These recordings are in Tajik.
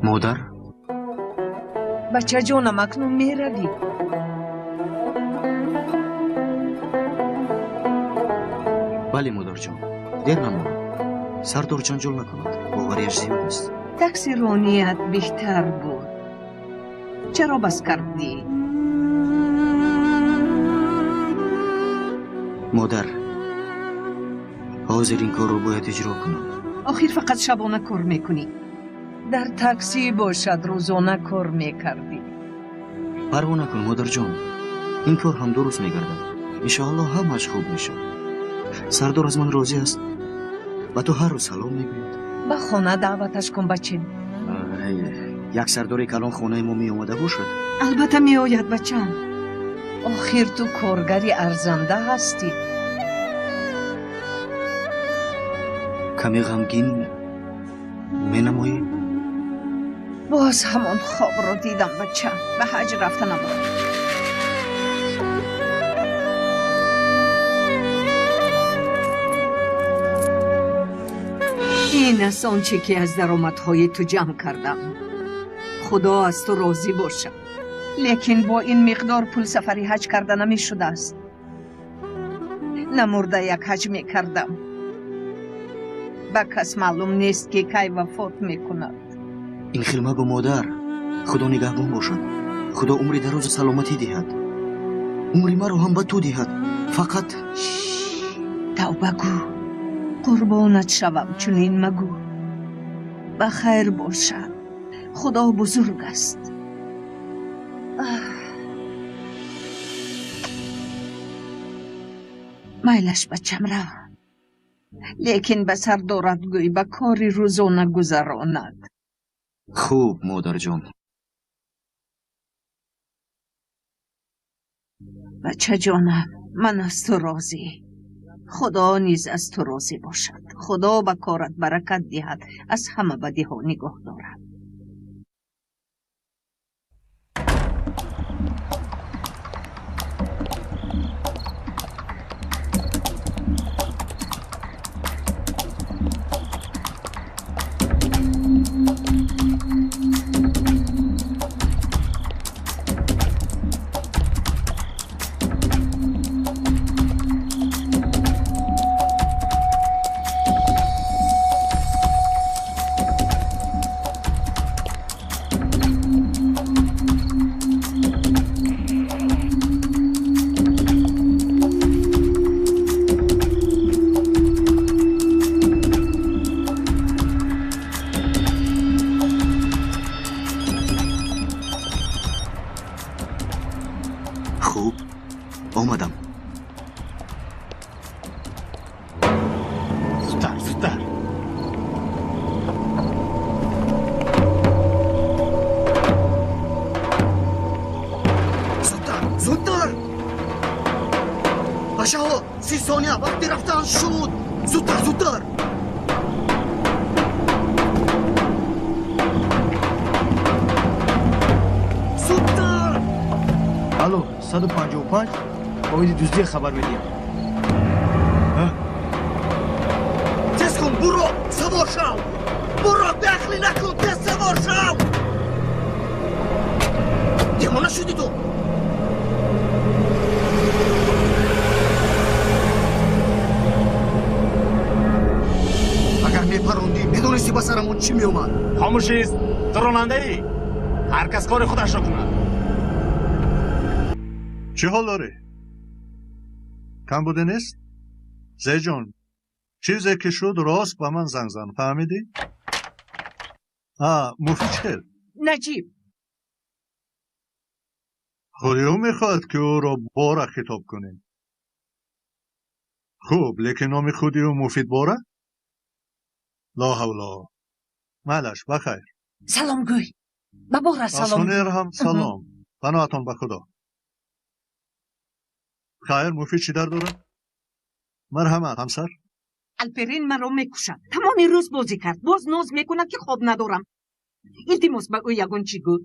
Модар? Бачаҷонам, акнун меравӣ. Бале, модарҷон, дер намонам. Сардор ҷанҷол накунад, боварияш зиёд аст. Таксироният беҳтар буд. Чаро бас кардӣ? Модар, ҳозир ин корро бояд иҷро кунам. Охир фақат шабона кор мекунӣ. Дар таксӣ бошад, рӯзона кор мекардӣ. Парво накун, модарҷон, ин кор ҳам дуруст мегардад. Иншоаллоҳ ҳамааш хуб мешавад. Сардор аз ман розӣ аст. Ба ту ҳар рӯз салом мегӯяд. Ба хона даъваташ кун, бачем. Як сардори калон хонаи мо меомада бошад? Албатта меояд, бачам. Охир ту коргари арзанда ҳастӣ. Каме ғамгин менамоӣ? Боз ҳамон хобро дидам, бачам. Ба ҳаҷ рафтанам. Ин аст он чӣ ки аз даромадҳои ту ҷамъ кардам. Худо аз ту розӣ бошад. Лекин бо ин миқдор пул сафари ҳаҷ карда намешудааст. Намурда як ҳаҷ мекардам. Ба кас маълум нест, ки кай вафот мекунад. Ин хел магӯ, модар. Худо нигаҳбон бошад. Худо умри дарозу саломатӣ диҳад. Умри маро ҳам ба ту диҳад. Фақат тавба гӯ. Қурбонат шавам, чунин магӯ. Ба хайр бошад. Худо бузург аст. Майлаш, бачам, рав. Лекин ба сардорат гӯй, ба кори рӯзона гузаронад. Хуб, модарҷон. Бачаҷонам, ман аз ту розӣ. Худо низ аз ту розӣ бошад. Худо ба корат баракат диҳад, аз ҳама бадиҳо нигоҳ дорад. Хуб, омадам. Зудтар, зудтар. Зудтар, зудтар! Бачаҳо, 30 сония вақти рафтан шуд. Зудтар, зудтар! Зудтар! Алло, 155, оиди дуздия хабар медиҳам. Тез кун, буро, савор шав! Буро, беақлӣ накун, тез савор шав! Девона шудӣ ту? Агар мепарондӣ, медонистӣ ба сарамон чӣ меомад? Хомӯшист, ту ронандаӣ. Ҳар кас кори худашро кунад. Чӣ ҳол дорӣ? Камбуде нест? Зеҷон, чизе ки шуд, рост ба ман занг зан, фаҳмидӣ? А, муфид чӣ хел? Наҷиб. Худи ӯ мехоҳад, ки ӯро Бора хитоб кунем. Хуб, лекин номи худи ӯ Муфид Бора? Ло ҳавло. Майлаш, ба хайр. Салом гӯй. Ба Бора салом. Ба Сунер ҳам салом. Паноҳатон ба Худо. Хайр, Муфид чӣ дард дорад? Марҳамат, ҳамсар. Алперин маро мекушад. Тамоми рӯз бозӣ кард. Боз ноз мекунад, ки хоб надорам. Илтимос, ба ӯ ягон чӣ гӯ.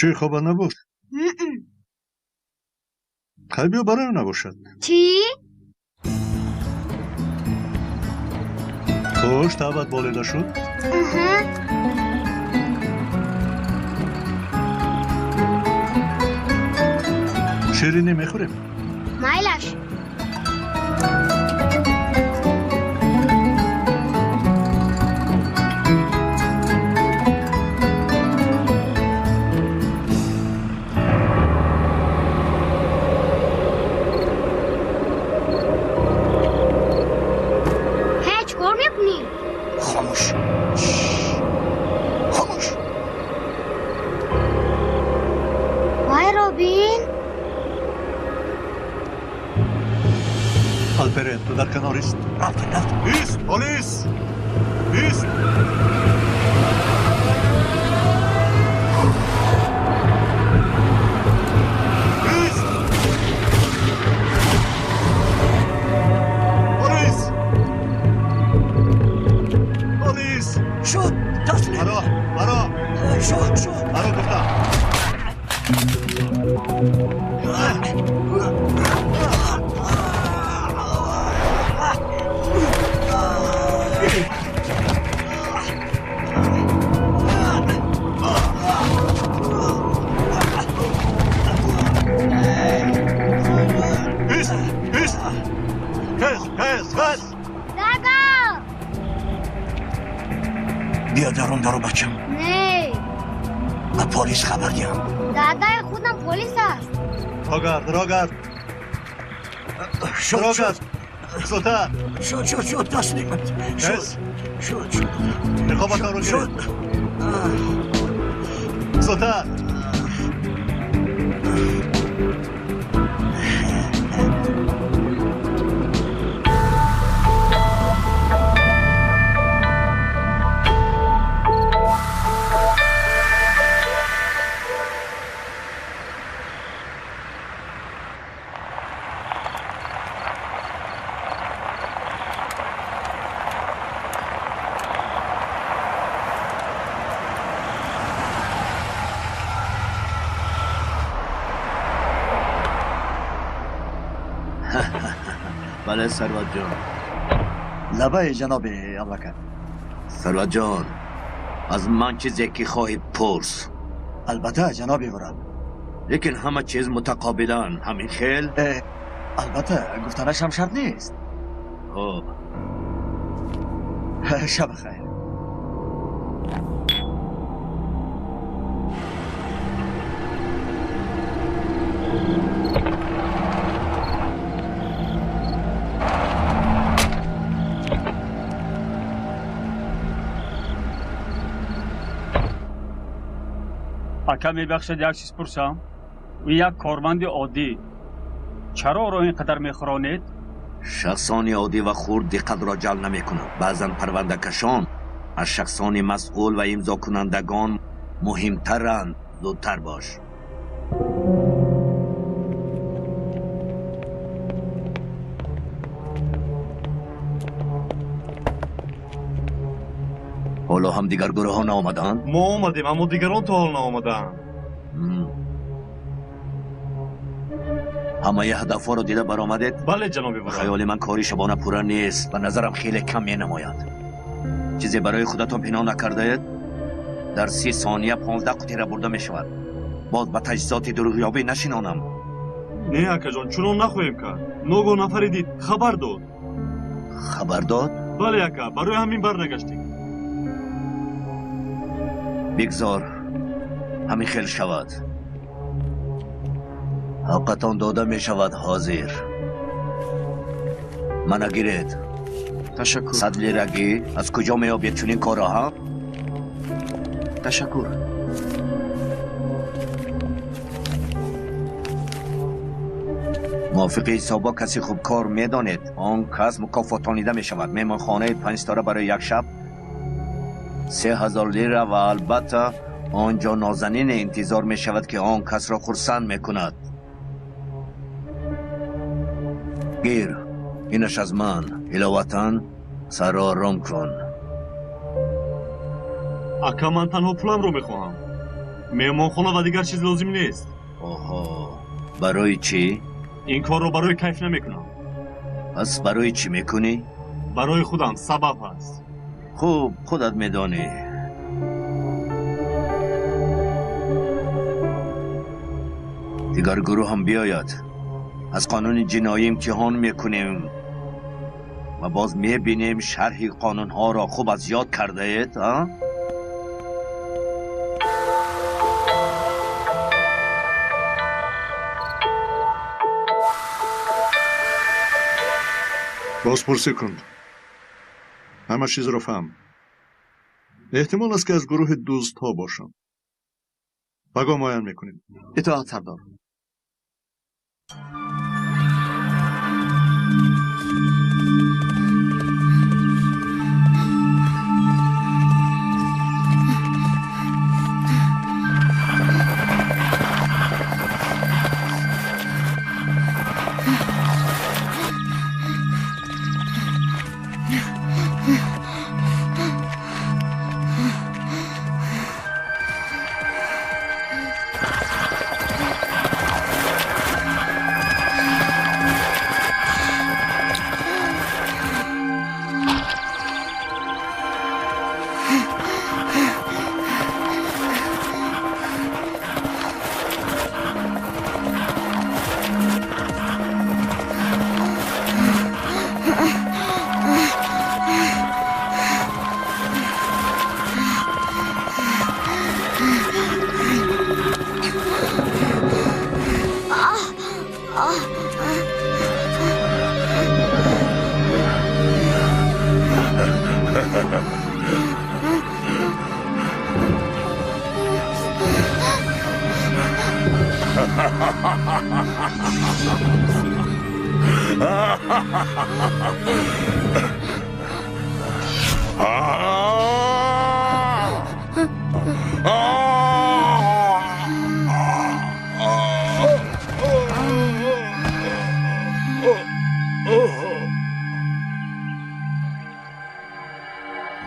Чӣ хоба набуд? Хай биё бароям набошад. Чӣ? Хуш, табат болида шуд? Аҳа. Ширинӣ мехӯрем? Майлаш. Хомӯш. Хомӯш. Вай, Робин. Алперен, ту дар канор ист. Рафтем, рафтем. Ист, полис! Ист! Ист! Полис! Полис! Шуд, таслим. Маро, маро! Шуд, шуд. Маро гуфтам. Ист! Ист! Хез, хез, хез! Дада! Биё дарун дару бачам. Не. Ба полис хабар диҳам. Дадаи худам полис аст. Рогард, рогард! Шуд, Рогард! шуд. Зудтар! Шуд, шуд, шуд, таслим. Шуд, Хез! шуд, шуд. Ниқобатонро Шуд. гиред. Зудтар! Бале, Сарватҷон. Лабаи ҷаноби адвокат. Сарватҷон, аз ман чизе ки хоҳӣ пурс. Албатта, ҷаноби Вурал. Лекин ҳама чиз мутақобилан, ҳамин хел? Албатта, гуфтанашам шарт нест. Хуб. Шаб хайр. Ака, мебахшед, як чиз пурсам. Ӯ як корманди оддӣ. Чаро ӯро ин қадар мехӯронед? Шахсони оддӣ ва хурд диққатро ҷалб намекунанд. Баъзан парвандакашон аз шахсони масъул ва имзокунандагон муҳимтаранд. Зудтар бош. Ҳоло ҳам дигар гурӯҳҳо наомадаанд? Мо омадем, аммо дигарон то ҳол наомадаанд. Ҳамаи ҳадафҳоро дида баромадед? Бале, ҷаноби Ба Вурал. хаёли ман кори шабона пурра нест. Ба назарам хеле кам менамояд. Чизе барои худатон пинҳон накардаед? Дар 30 сония 15 қутира бурда мешавад. Боз ба таҷҳизоти дурӯғёбӣ нашинонам. Не, акаҷон, чунон нахоҳем кард. Ногоҳ нафаре дид, хабар дод. Хабар дод? Бале, ака, барои ҳамин барнагаштем. Бигзор ҳамин хел шавад. Ҳаққатон дода мешавад ҳозир. Мана гиред. Ташаккур. 100 лирагӣ аз куҷо меёбед чунин корро, ҳа? Ташаккур. Мувофиқи ҳисобҳо каси хубкор медонед, он кас мукофотонида мешавад. Меҳмонхонаи 5 ситора барои як шаб 3000 лира ва албатта он ҷо нозанине интизор мешавад, ки он касро хурсанд мекунад. Гир, инаш аз ман. Иловатан сарро ором кун. Ака, ман танҳо пуламро мехоҳам. Меҳмонхона ва дигар чиз лозим нест. Оҳо, барои чӣ? Ин корро барои кайф намекунам. Пас барои чӣ мекунӣ? Барои худам сабаб ҳаст. Хуб, худат медонӣ. Дигар гурӯҳ ҳам биёяд. Аз қонуни ҷиноӣ имтиҳон мекунем ва боз мебинем шарҳи қонунҳоро хуб аз ёд кардаед, а? Бозпурсӣ кун. Ҳама чизро фаҳм. Эҳтимол аст, ки аз гурӯҳи дуздҳо бошам. Пагоҳ муайян мекунем. Итоат, сардор.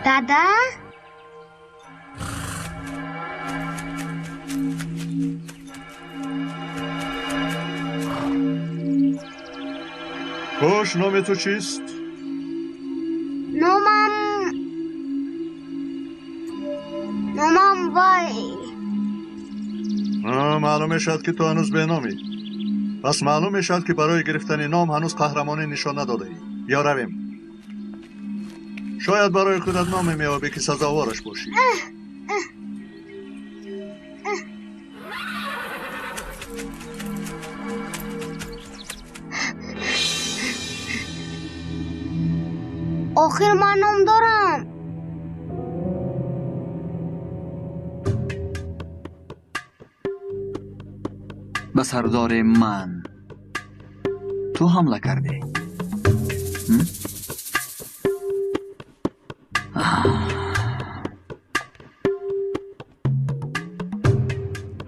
Дада? Кош, номи ту чист? Номам вай. Маълум мешавад, ки ту ҳанӯз беномӣ. Пас маълум мешавад, ки барои гирифтани ном ҳанӯз қаҳрамонӣ нишон надодаӣ. Биё равем. Шояд барои худат номе меёбӣ, ки сазовораш бошӣ. Охир ман ном дорам. Ба сардори ман ту ҳамла кардӣ?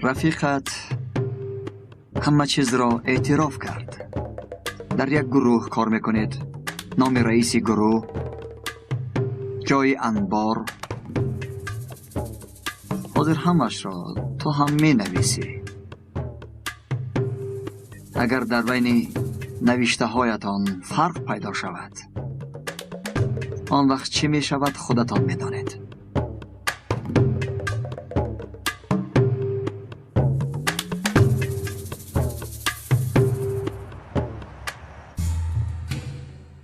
Рафиқат ҳама чизро эътироф кард. Дар як гурӯҳ кор мекунед. Номи раиси гурӯҳ, ҷои анбор. Ҳозир ҳамашро ту ҳам менависӣ. Агар дар байни навиштаҳоятон фарқ пайдо шавад, он вақт чӣ мешавад худатон медонед.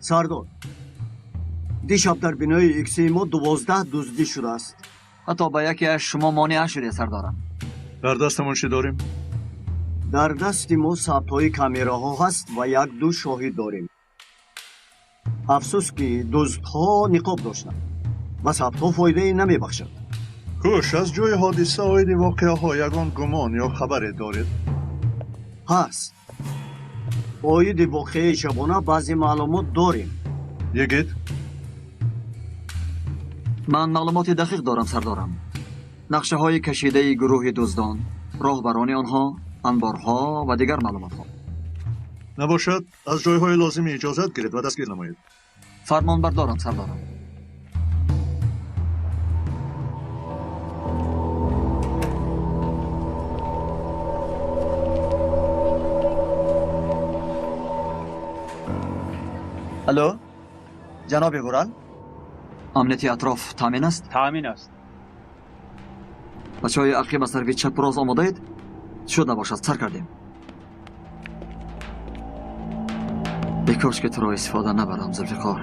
Сардор, дишаб дар бинои иксии мо 12 дуздӣ шудааст. Ҳатто ба яке аз шумо монеа шуде, сардорам. Дар дастамон чӣ дорем? Дар дасти мо сабтҳои камераҳо ҳаст ва як-ду шоҳид дорем. Афсӯс, ки дуздҳо ниқоб доштанд ва сабтҳо фоидае намебахшад. Хуш, аз ҷои ҳодиса оиди воқеаҳо ягон гумон ё хабаре доред? Ҳаст. Оиди воқеаи шабона баъзе маълумот дорем. Йигит? Ман маълумоти дақиқ дорам, сардорам. Нақшаҳои кашидаи гурӯҳи дуздон, роҳбарони онҳо, анборҳо ва дигар маълумотҳо. Набошад, аз ҷойҳои лозими иҷозат гиред ва дастгир намоед. Фармонбардорам, сардорам. Алло, ҷаноби Вурал, амнияти атроф таъмин аст? Таъмин аст. Бачаҳои ақиб аз тарафи чапу рост омодаед? Шуд набошад, сар кардем. Бекош ки туро истифода набарам, Зулфиқор.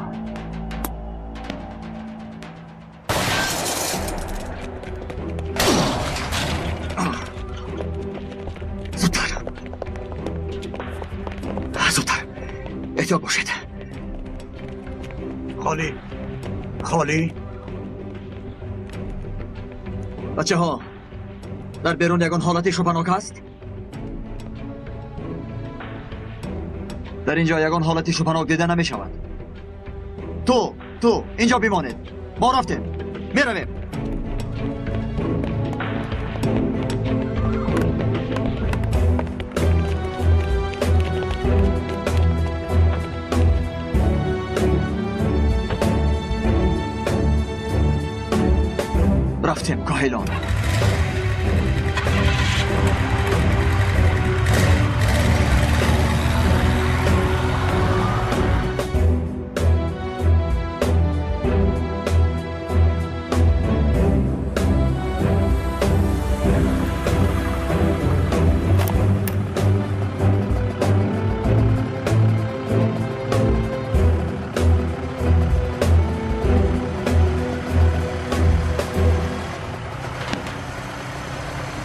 Зудтар, зудтар, эҳтиёт бошед. Холӣ, холӣ. Бачаҳо, дар берун ягон ҳолати шубҳанок аст? Дар ин ҷо ягон ҳолати шубҳанок дида намешавад. Ту инҷо бимонед. Мо рафтем, меравем. Рафтем, коҳилон.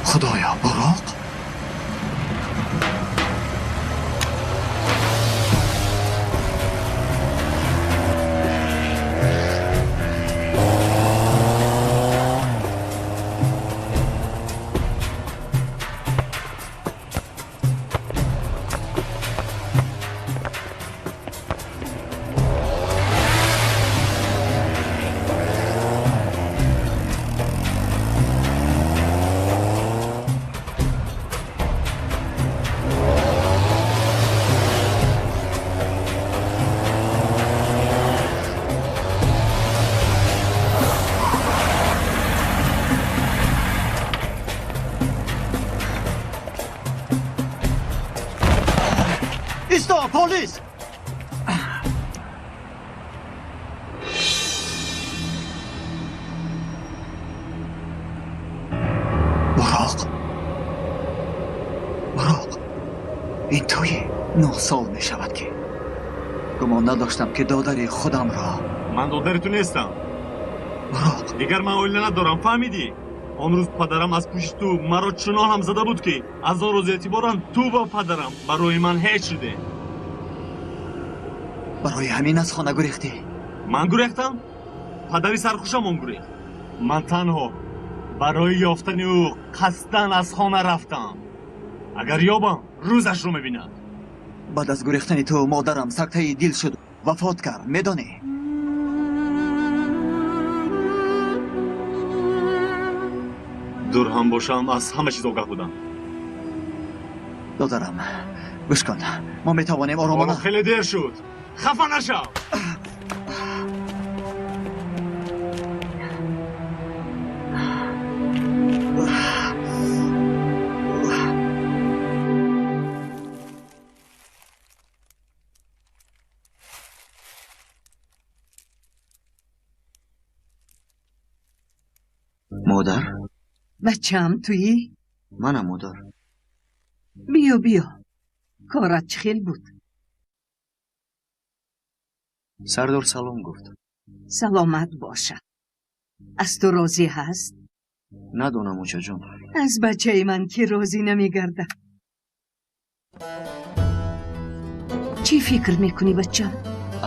Худоё, буроқ? Исто, полис! Буроқ, буроқ, ин туӣ? 9 сол мешавад ки гумон надоштам ки додари худамро. Ман додари ту нестам. Буроқ, дигар ман оила надорам, фаҳмидӣ? Он рӯз падарам аз пушти ту маро чунон ҳам зада буд ки аз он рӯз эътиборан ту ва падарам барои ман ҳеҷ шуде. Барои ҳамин аз хона гурехтӣ? Ман гурехтам? Падари сархушам он гурехт. Ман танҳо барои ёфтани ӯ қасдан аз хона рафтам. Агар ёбам, рӯзашро мебинад. Баъд аз гурехтани ту модарам сактаи дил шуд, вафот кард, медонӣ? Дур ҳам бошам, аз ҳама чиз огаҳ будам. Додарам, гӯш кун, мо метавонем оромона. Хеле дер шуд, хафа нашав. Модар? Бачаам, туӣ? Манам, модар. Биё, биё, корат чӣ хел буд? Сардор салом гуфт. Саломат бошад. Аз ту розӣ ҳаст? Надонам, очаҷон. Аз бачаи ман ки розӣ намегардад. Чӣ фикр мекунӣ, бачам?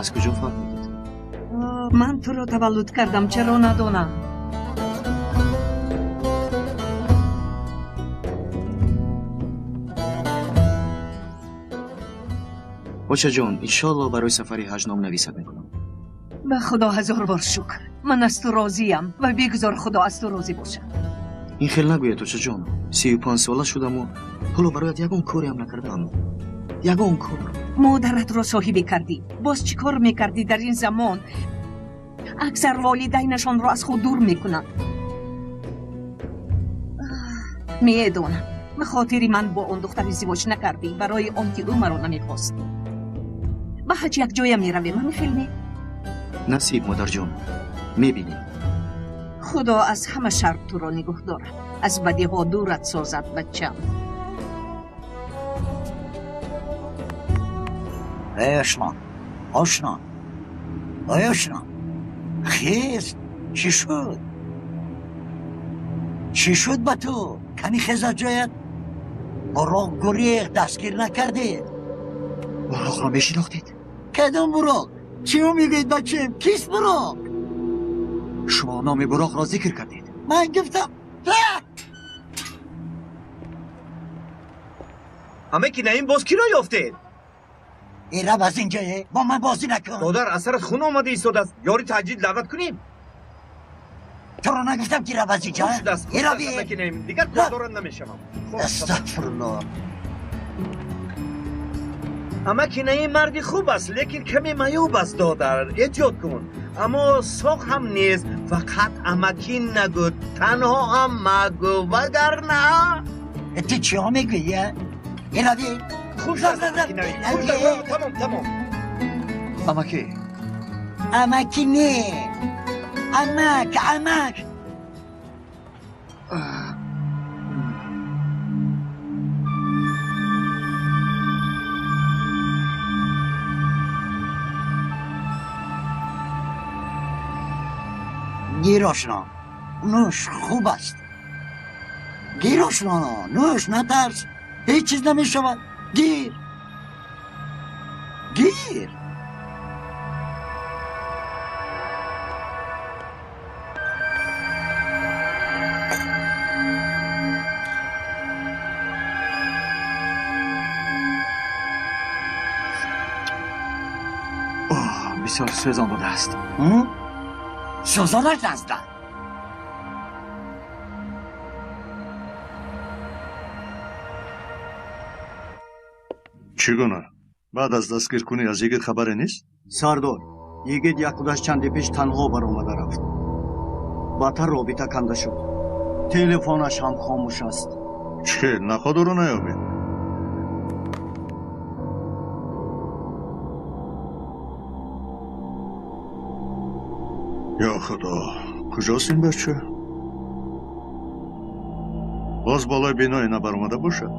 Аз куҷо фаҳмидед? Ман туро таваллуд кардам, чаро надонам? Очаҷон, иншоалло барои сафари ҳаҷ номнависат мекунам. Ба худо ҳазор бор шукр. Ман аз ту розиям ва бигузор худо аз ту розӣ бошад. Ин хел нагӯед, очаҷон. 35 сола шудаму ҳоло бароят ягон кореам накардаам. Ягон кор. Модаратро соҳибӣ кардӣ. Боз чӣ кор мекардӣ дар ин замон? Аксар волидайнашонро аз худ дур мекунанд. Медонам, ба хотири ман бо он духтар издивоҷ накардӣ, барои он ки ӯ маро намехост. Ба ҳаҷ якҷоя меравем, ҳамин хел не? Насиб, модарҷон, мебинем. Худо аз ҳама шар туро нигоҳ дорад, аз бадиҳо дурат созад, бачам. Эй ошно, ошно, ой ошно, хез, чӣ шуд? Чӣ шуд ба ту? Кани хез аз ҷоят? Буроқ гурехт, дастгир накардед. Буроқро мешинохтед? Кадом буроқ? Чӣ мегӯед, бачаем? Кист буроқ? Шумо номи буроқро зикр кардед. Ман гуфтам. Ҳаме ки наим, боз киро ёфтед? Э, раб аз инҷое, бо ман бозӣ накун. Додар, аз сарат хун омада истодааст. Ёри таъҷил даъват кунем. Туро нагуфтам, ки раб аз инҷо? Хуб шудааст. Э, раби. Ҳаме ки наим, дигар кордоран намешавам. Астағфируллоҳ. Амаки наим марди хуб аст, лекин каме маъюб аст, додар, эҳтиёт кун. Аммо соқ ҳам нест. Фақат амакӣ нагӯ, танҳо амак гӯ, вагарна Ту чиҳо мегӯӣ? Э, раби. Хуб шудааст, амаки наим, хуб шудааст. Тамом, тамом. Амакӣ. Амакӣ не, амак, амак. Гир, ошно, нӯш, хуб аст. Гир, ошно, нӯш, натарс, ҳеҷ чиз намешавад. Гир, гир. Бисёр сӯзон будааст. Сӯзонаш назда. Чӣ гуна? Баъд аз дастгиркунӣ аз йигит хабаре нест? Сардор, йигит якхудаш чанде пеш танҳо баромада рафт. Баъдтар робита канда шуд. Телефонаш ҳам хомӯш аст. Чӣ, наход ӯро наёбед? Ё Худо, куҷост ин бача? Боз болои биное набаромада бошад?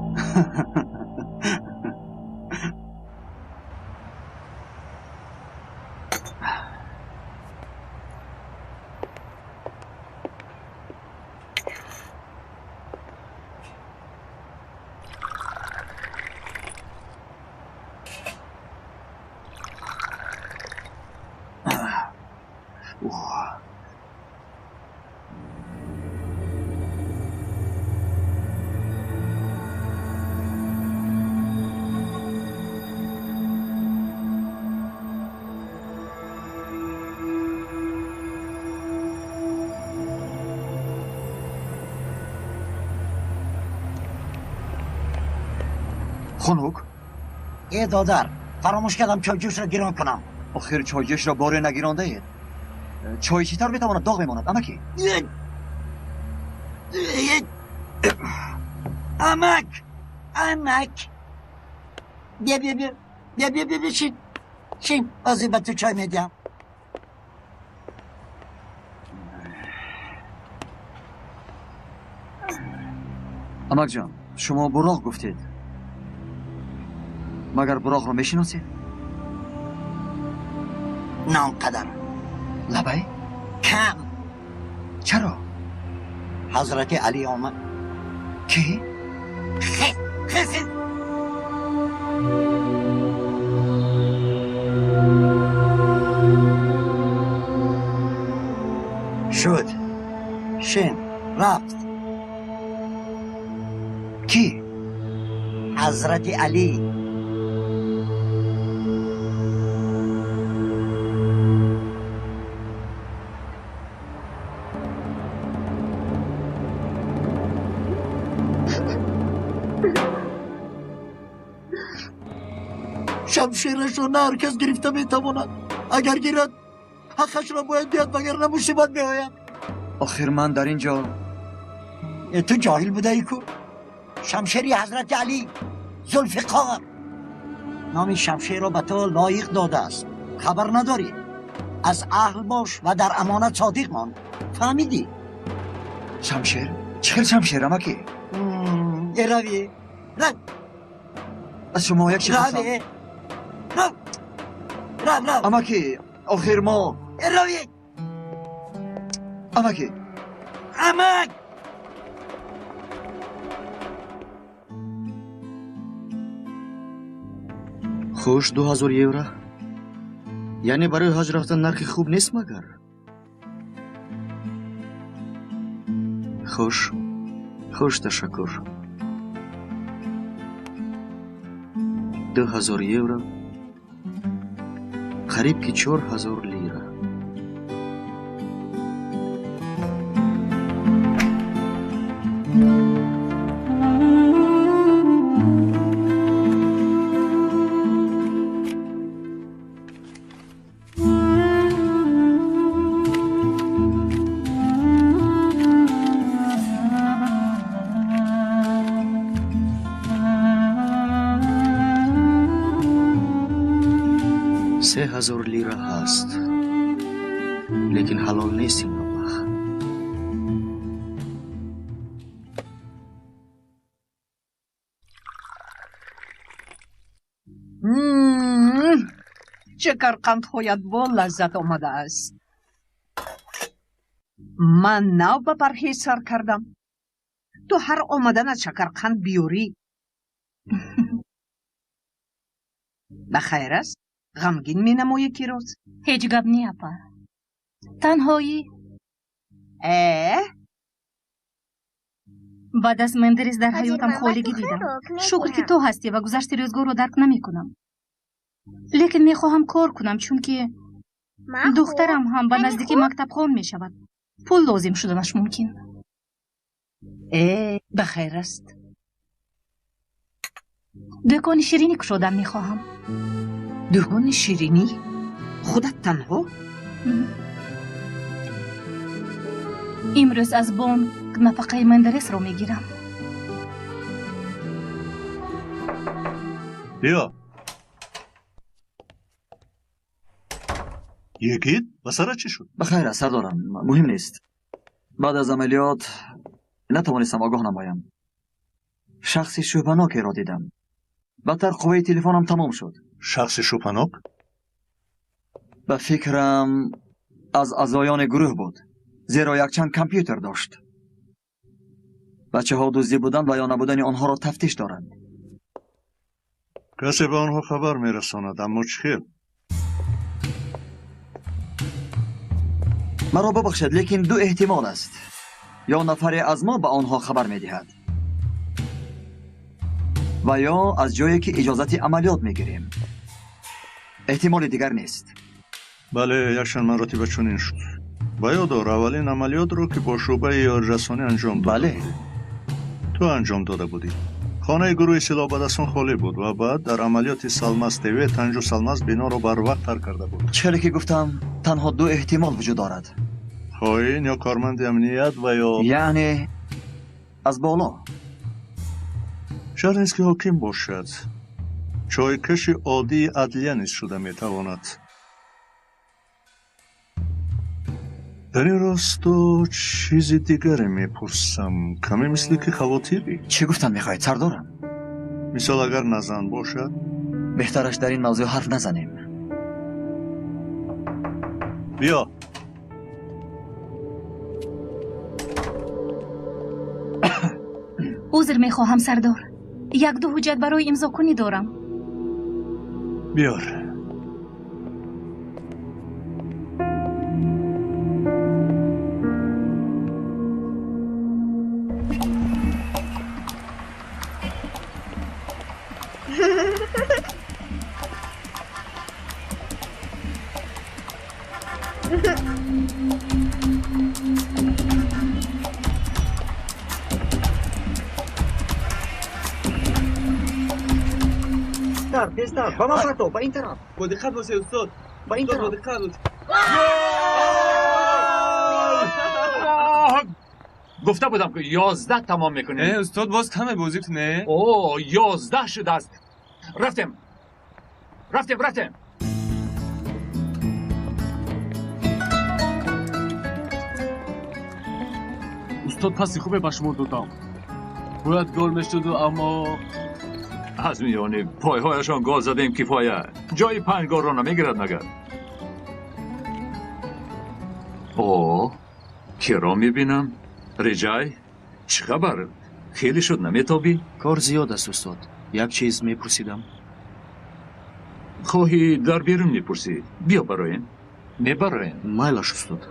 Хунук. Э, додар, фаромӯш кардам чойҷӯшро гирон кунам. Охир чойҷӯшро боре нагирондаед. Чой чӣ тавр метавонад доғ мемонад, амакӣ? Амак, амак, бия, бия, бия, бия, бия, бия, бишин, шин, ҳозир ба ту чой медиҳам. Амакҷон, шумо буроқ гуфтед. Магар буроқро мешиносед? На он қадар. Лабай? Кам. Чаро? Ҳазрати Алӣ омад. Кӣ? Хез, хез, хез. Шуд, шин, рафт. Кӣ? Ҳазрати Алӣ. Шамшерашро на ҳар кас гирифта метавонад. Агар гирад, ҳаққашро бояд диҳад, вагарна мусибат меояд. Охир ман дар ин ҷо. Э, ту ҷоҳил будаӣ ку. Шамшери Ҳазрати Алӣ, Зулфиқор. номи шамшерро ба ту лоиқ додааст. Хабар надорӣ? Аз аҳл бош ва дар амонат содиқ мон. Фаҳмидӣ? Шамшер? Чӣ хел шамшер, амаки? Рави, рав. Аз шумо як чиз Рави, рав, рав, рав. Амаки, охир мо Рави. Амаки. Амак. Хуш, 2000 евро. Яъне барои ҳаҷ рафтан нархи хуб нест магар? Хуш, хуш, ташаккур. 2000 евро, қариб ки 4000 лира. 3000 лира ҳаст, лекин ҳалол нест ин маблағ. Шакарқандҳоят бо лаззат омадааст. Ман нав ба парҳез сар кардам. Ту ҳар омаданат шакарқанд биёрӣ. Ба хайр аст? Ғамгин менамоӣ ки рӯз? Ҳеҷ гап не, апа. Танҳоӣ. Э? Баъд аз Мендерес дар ҳаётам холигӣ дидам. Шукр, ки ту ҳастӣ ва гузашти рӯзгорро дарк намекунам. Лекин мехоҳам кор кунам, чунки духтарам ҳам ба наздикӣ мактабхон мешавад. Пул лозим шуданаш мумкин. Э, ба хайр аст. Дӯкони ширинӣ кушодан мехоҳам. Дӯкони ширинӣ? Худат танҳо? Имрӯз аз бонк нафақаи Мендересро мегирам. Биё. Йигит, ба сарат чӣ шуд? Ба хайр аст, сардорам, муҳим нест. Баъд аз амалиёт натавонистам огоҳ намоям. Шахси шубҳанокеро дидам. Бадтар қувваи телефонам тамом шуд. Шахси шубҳанок? Ба фикрам, аз аъзоёни гурӯҳ буд, зеро якчанд компютер дошт. Бачаҳо дуздӣ будан ва ё набудани онҳоро тафтиш доранд. Касе ба онҳо хабар мерасонад, аммо чӣ хел? Маро бубахшед, лекин ду эҳтимол аст. Ё нафаре аз мо ба онҳо хабар медиҳад, ва ё аз ҷое ки иҷозати амалиёт мегирем. Эҳтимоли дигар нест. Бале, якчанд маротиба чунин шуд. Ба ёд дор, аввалин амалиётро, ки бо шӯъбаи ёрирасонӣ анҷом дода Бале. Ту анҷом дода будӣ. Хонаи гурӯҳи силоҳбадасон холӣ буд ва баъд дар амалиёти Салмаз ТВ Танҷу Салмаз биноро барвақт тарк карда буд. Чӣ хеле ки гуфтам, танҳо ду эҳтимол вуҷуд дорад. Хоин ё корманди амният ва ё Яъне аз боло. Шарт нест, ки ҳоким бошад. Чойкаши оддии адлия низ шуда метавонад. Дар ин росто чизи дигаре мепурсам. Каме мисли ки хавотирӣ. Чӣ гуфтан мехоҳед, сардорам? Мисол, агар назан бошад? Беҳтараш дар ин мавзӯъ ҳарф назанем. Биё. Узр мехоҳам, сардор. Як-ду ҳуҷҷат барои имзокунӣ дорам. Биёр. Тезтар, ба ман парто, ба ин тараф. Бо диққат бошед, устод. Ба ин тараф. Бо диққат бош. Гуфта будам, ки 11 тамом мекунем. Устод, боз каме бозӣ кунед. О, 11 шудааст. Рафтем. Рафтем, рафтем. Устод, паси хубе ба шумо додам. Бояд гол мешуду, аммо аз миёни пойҳояшон гол задем, кифоя. Ҷои 5 голро намегирад магар? О, киро мебинам? Реҷай, чӣ хабар? Хеле шуд наметобӣ? Кор зиёд аст, устод. Як чиз мепурсидам. Хоҳӣ дар берун мепурсӣ? Биё бароем. Мебароем. Майлаш, устод.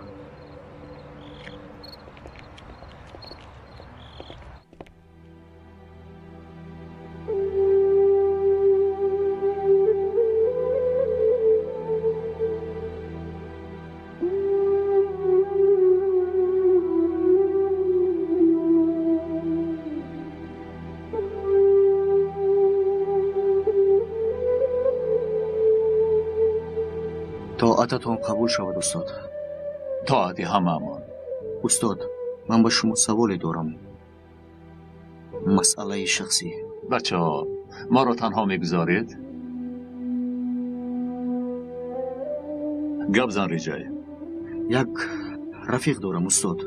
Тоататон қабул шавад, устод. Тоати ҳамаамон. Устод, ман ба шумо саволе дорам. Масъалаи шахсӣ. Бачаҳо, моро танҳо мегузоред? Гап зан, Реҷай. Як рафиқ дорам, устод.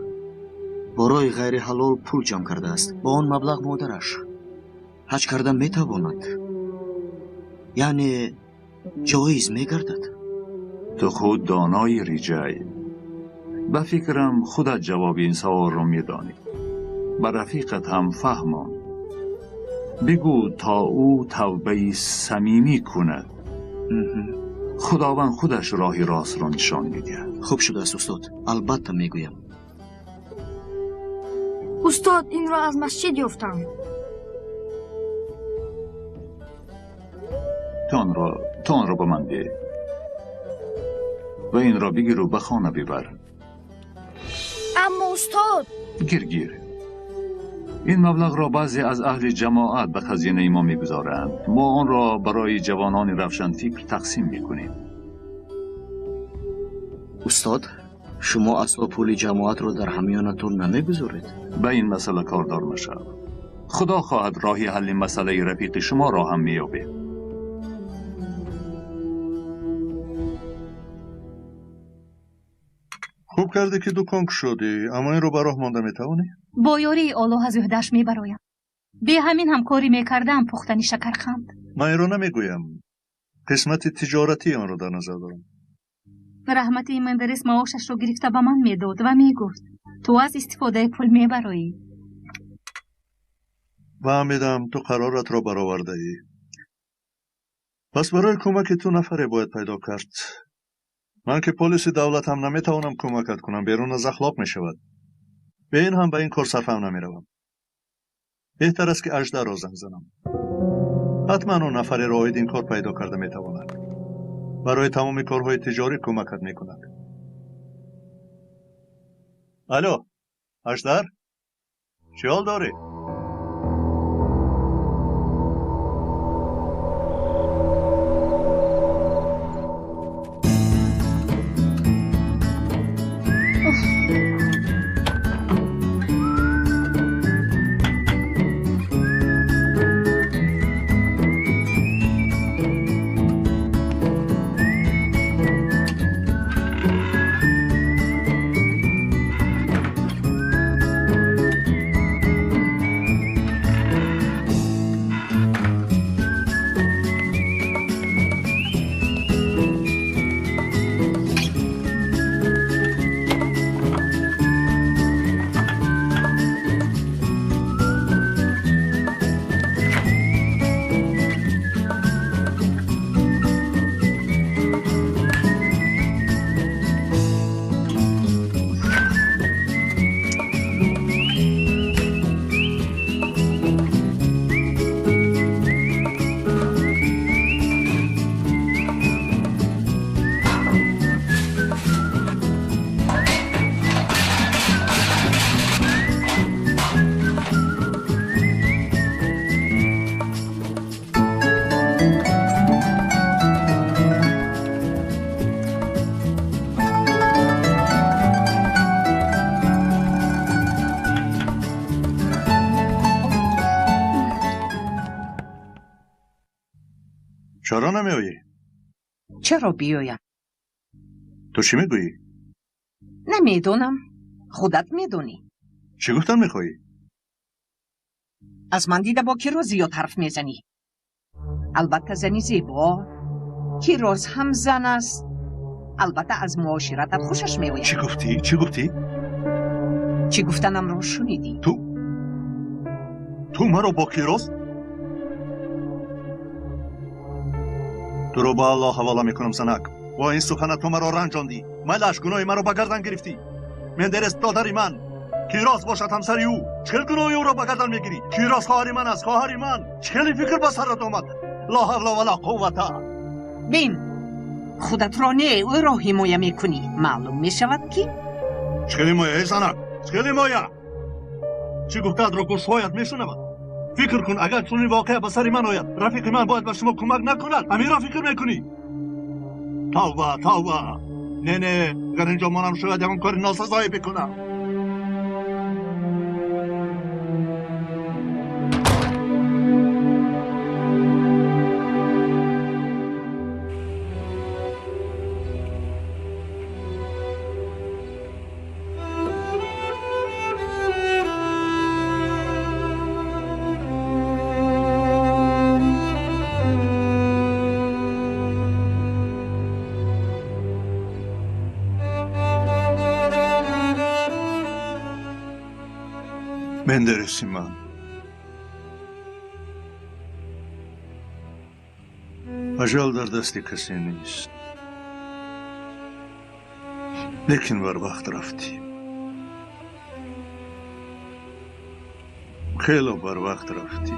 Бо роҳи ғайриҳалол пул ҷамъ кардааст. Бо он маблағ модараш ҳаҷ карда метавонад. Яъне ҷоиз мегардад. Ту худ донои, Реҷай. Ба фикрам худат ҷавоби ин саволро медонӣ. Ба рафиқат ҳам фаҳмон. Бигӯ то ӯ тавбаи самимӣ кунад. Худованд худаш роҳи ростро нишон медиҳад. Хуб шудааст, устод. Албатта мегӯям. Устод, инро аз масҷид ёфтам. Ту онро ба ман деҳ ва инро бигиру ба хона бибар. Аммо устод, гир гир. Ин маблағро баъзе аз аҳли ҷамоат ба хазинаи мо мегузоранд. Мо онро барои ҷавонони равшанфикр тақсим мекунем. Устод, шумо асло пули ҷамоатро дар ҳамёнатон намегузоред? Ба ин масъала кордор машав. Худо хоҳад роҳи ҳалли масъалаи рафиқи шуморо ҳам меёбед. Хуб кардӣ ки дукон кушодӣ, аммо инро ба роҳ монда метавонӣ? Бо ёрии Оллоҳ аз ӯҳдаш мебароям. Бе ҳамин ҳам корӣ мекардам, пухтани шакарханд. Ман инро намегӯям. Қисмати тиҷоратии онро дар назар дорам. Раҳмати Мендерес маошашро гирифта ба ман медод ва мегуфт: ту аз истифодаи пул мебароӣ. Фаҳмидам, ту қароратро баровардаӣ. Пас барои кӯмаки ту нафаре бояд пайдо кард. Ман ки полиси давлатам наметавонам кӯмакат кунам, берун аз ахлоқ мешавад. Бе ин ҳам ба ин кор сарфам намеравам. Беҳтар аст ки Аждарро занг занам. Ҳатман ӯ нафареро оид ин кор пайдо карда метавонад. Барои тамоми корҳои тиҷорӣ кӯмакат мекунад. Алло, Аждар? Чӣ ҳол дорӣ? Чаро намеоӣ? Чаро биёям? Ту чӣ мегӯӣ? Намедонам. Худат медонӣ. Чӣ гуфтан мехоҳӣ? Аз ман дида бо Кироз зиёд ҳарф мезанӣ. Албатта зани зебо. Кироз ҳам зан аст. Албатта аз муоширатат хушаш меояд. Чӣ гуфтӣ? Чӣ гуфтӣ? Чӣ гуфтанамро шунидӣ? Ту маро бо Кироз? Туро ба Аллоҳ ҳавола мекунам, занак. Бо ин суханат ту маро ранҷондӣ. Майлаш, гуноҳи маро ба гардан гирифтӣ. Мендерес додари ман. Кироз бошад ҳамсари ӯ. Чӣ хел гуноҳи ӯро ба гардан мегирӣ? Кироз хоҳари ман аст, хоҳари ман. Чӣ хеле фикр ба сарат омад? Ло ҳавла вала қуввата. Бин, худатро не, ӯро ҳимоя мекунӣ. Маълум мешавад ки чӣ хел ҳимоя, эй занак? Чӣ хел ҳимоя? Чӣ гуфтаатро гӯшҳоят мешунавад? Фикр кун, агар чунин воқеа ба сари ман ояд, рафиқи ман бояд ба шумо кӯмак накунад. Ҳаминро фикр мекунӣ? Тавба, тавба. Не, не, агар инҷо монам, шояд ягон кори носазое бикунам. Мендереси ман. Ажал дар дасти касе нест. Лекин барвақт рафтӣ. Хело барвақт рафтӣ.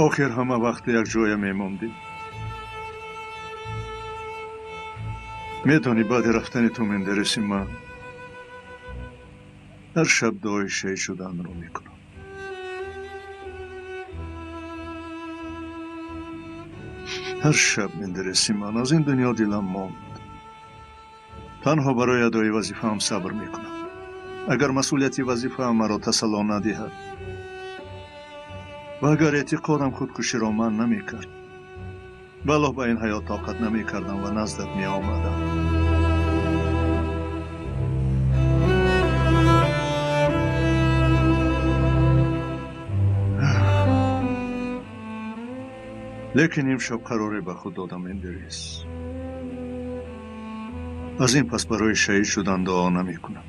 Охир ҳама вақт якҷоя мемондем. Медонӣ, баъди рафтани ту, Мендереси ман, ҳар шаб дуои шаҳид шуданро мекунам. Ҳар шаб, Мендереси ман, аз ин дунё дилам монд. Танҳо барои адои вазифаам сабр мекунам. Агар масъулияти вазифаам маро тасалло надиҳад ва агар эътиқодам худкуширо ман намекард, валлоҳ ба ин ҳаёт тоқат намекардам ва наздат меомадам. Лекин имшаб қароре ба худ додам, Мендерес. Аз ин пас барои шаҳид шудан дуо намекунам.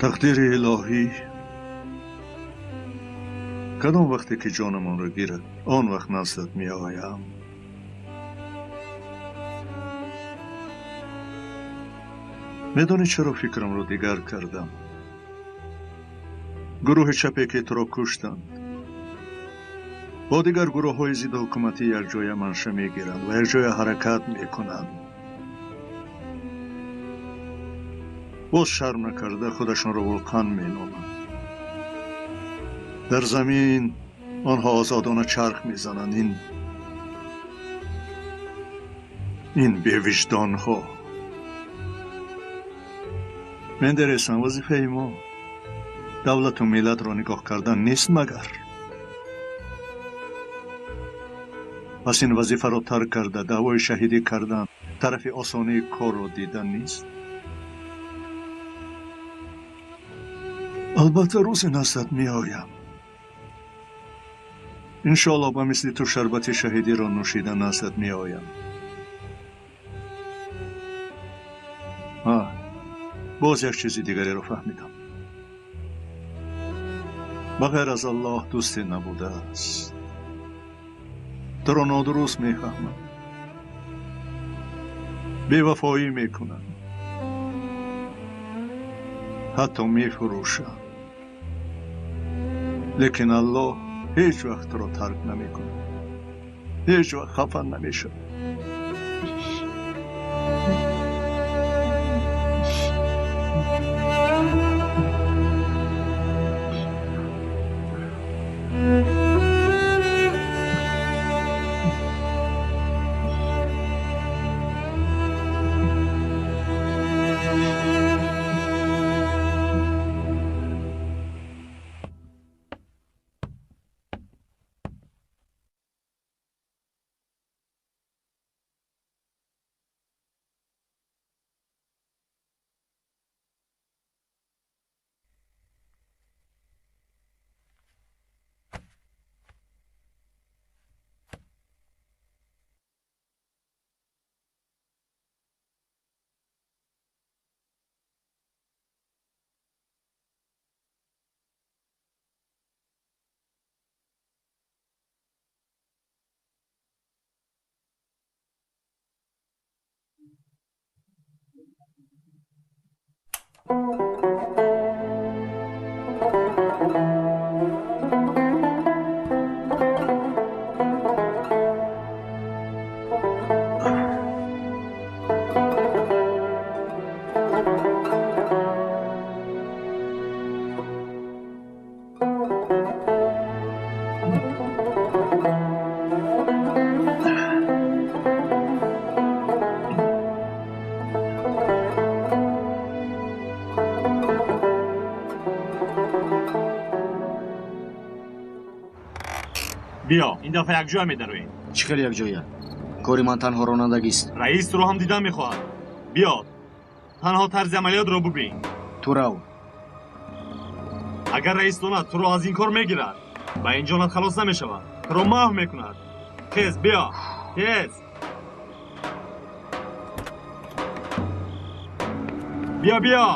Тақдири илоҳӣ кадом вақте ки ҷонамонро гирад, он вақт наздат меоям. Медонӣ чаро фикрамро дигар кардам? Гурӯҳи чапе ки туро куштанд, бо дигар гурӯҳҳои зидди ҳукуматӣ якҷоя манша мегиранд ва якҷоя ҳаракат мекунанд. Боз шарм накарда худашонро вулқан меноманд. Дар замин онҳо озодона чарх мезананд. Ин бевиҷдонҳо. Мендересам, вазифаи мо давлату миллатро нигоҳ кардан нест магар? Пас ин вазифаро тарк карда даъвои шаҳидӣ кардан тарафи осонии корро дидан нест? Албатта рӯзе наздат меоям. Иншоаллоҳ ба мисли ту шарбати шаҳидиро нӯшида наздат меоям. Боз як чизи дигареро фаҳмидам. Ба ғайр аз Аллоҳ дӯсте набудааст. Туро нодуруст мефаҳмам. Бевафоӣ мекунам. Ҳатто мефурӯшам. Лекин Аллоҳ ҳеҷ вақт туро тарк намекунад. Ҳеҷ вақт хафа намешавад. Биё, ин дафъа якҷоя медароем. Чӣ хел якҷоя? Кори ман танҳо ронандагист. Раис туро ҳам дидан мехоҳад. Биё, танҳо тарзи амалиётро бубин. Ту рав. Агар раис донад, туро аз ин кор мегирад. Ба ин ҷонат халос намешавад. Туро маҳв мекунад. Тез биё, тез. Биё, биё.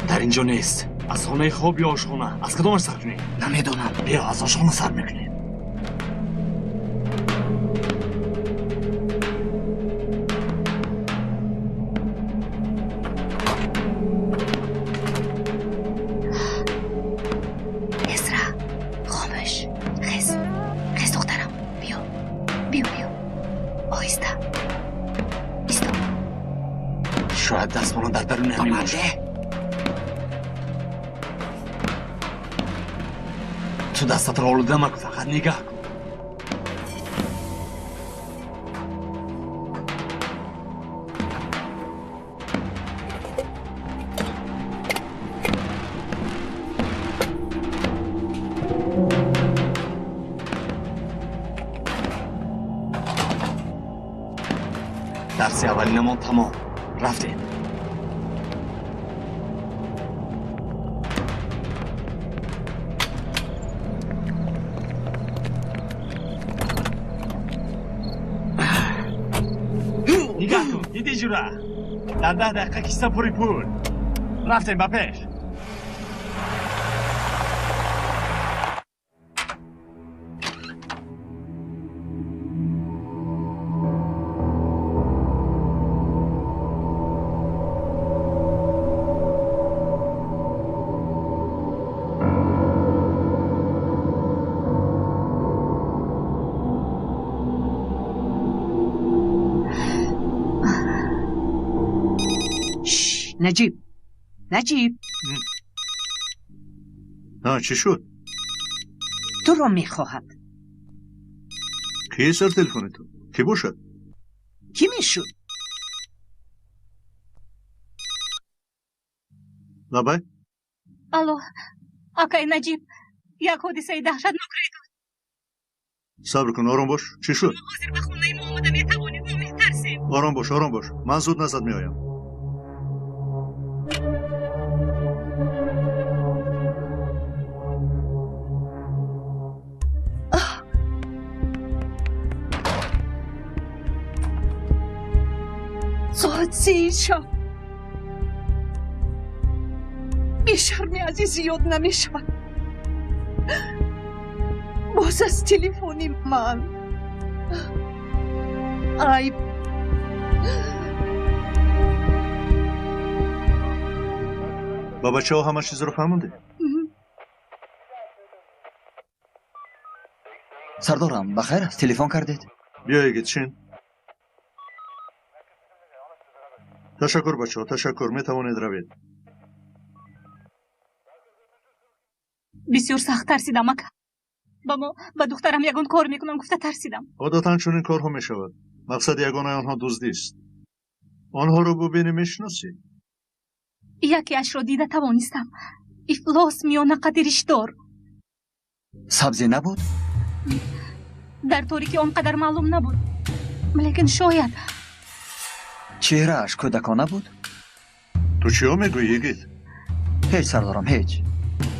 Дар инҷо нест. Аз хонаи хоб ё ошхона? Аз кадомаш сар кунем? Намедонам. Биё, аз ошхона сар мекунем. Эсра, хомӯш. Хез, хез духтарам. Биё, биё, биё. Оҳиста. Исто. Шояд дастмолон дар даруни ҳамин бошад. Ту дастатро олуда макун, фақат нигаҳ кун. Дарси аввалинамон тамом. Рафтем. Нигоҳ кун, дидӣ ҷура? Дар 10 дақиқа киса пури пул. Рафтем ба пеш. Наҷиб, Наҷиб. Чӣ шуд? Туро мехоҳад. Ки сар телефони ту? Кӣ бошад? Кӣ мешуд? Лабай? Алло, акай Наҷиб, як ҳодисаи даҳшатнок рӯй дод. Сабр кун, ором бош. Чӣ шуд? Ҳозир ба хонаи мо омада метавонӣ, мо метарсем. Ором бош, ором бош. Ман зуд назад меоям. Соат 3 шаб. Бешарми азиз зиёд намешавад. Боз аз телефони ман. Айб. Ба бачаҳо ҳама чизро фаҳмондед? Сардорам, ба хайр аст? Телефон кардед? Биё, йигит, шин. Ташаккур бачаҳо, ташаккур, метавонед равед. Бисёр сахт тарсидам, ака. Ба мо, ба духтарам ягон кор мекунам гуфта тарсидам. Одатан чунин корҳо мешавад. Мақсади ягонаи онҳо дуздист. Онҳоро бубинӣ мешиносӣ? Якеашро дида тавонистам. Ифлос миёна қади ришдор. Сабзе набуд? Дар торикӣ он қадар маълум набуд. Лекин шояд. Чеҳрааш кӯдакона буд? Ту чиҳо мегӯӣ, йигит? Ҳеҷ, сардорам, ҳеҷ.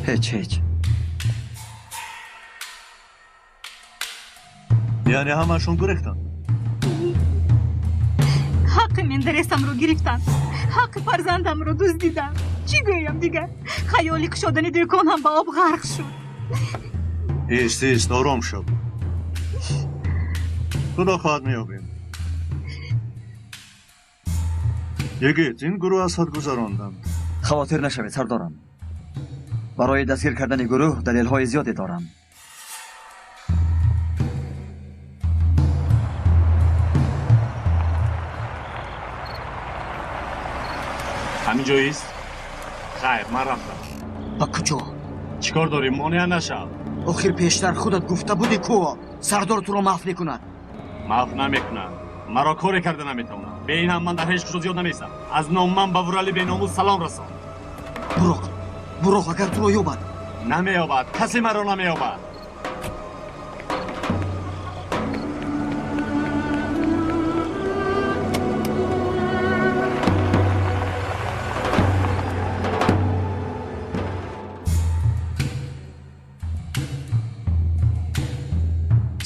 Ҳеҷ, ҳеҷ. Яъне ҳамаашон гурехтанд? Ҳаққи Мендересамро гирифтанд. Ҳаққи фарзандамро дуздиданд. Чӣ гӯям дигар? Хаёли кушодани дӯкон ҳам ба об ғарқ шуд. Ист, ист, ором шав. Худо хоҳад меёбем. Йигит, ин гурӯҳ аз ҳад гузаронданд. Хавотир нашавед, сардорам. Барои дастгир кардани гурӯҳ далелҳои зиёде дорам. Ҳамин ҷоист? Хайр, ман рафтам. Ба куҷо? Чӣ кор дорӣ? Монеа нашав. Охир пештар худат гуфта будӣ ку сардор туро маф мекунад. Маф намекунад. Маро коре карда наметавонад. Бе ин ҳам ман дар ҳеҷ куҷо зиёд намеистам. Аз ном ман ба Вурали беномус салом расон. Буроқ, Буроқ агар туро ёбад. Намеёбад, касе маро намеёбад.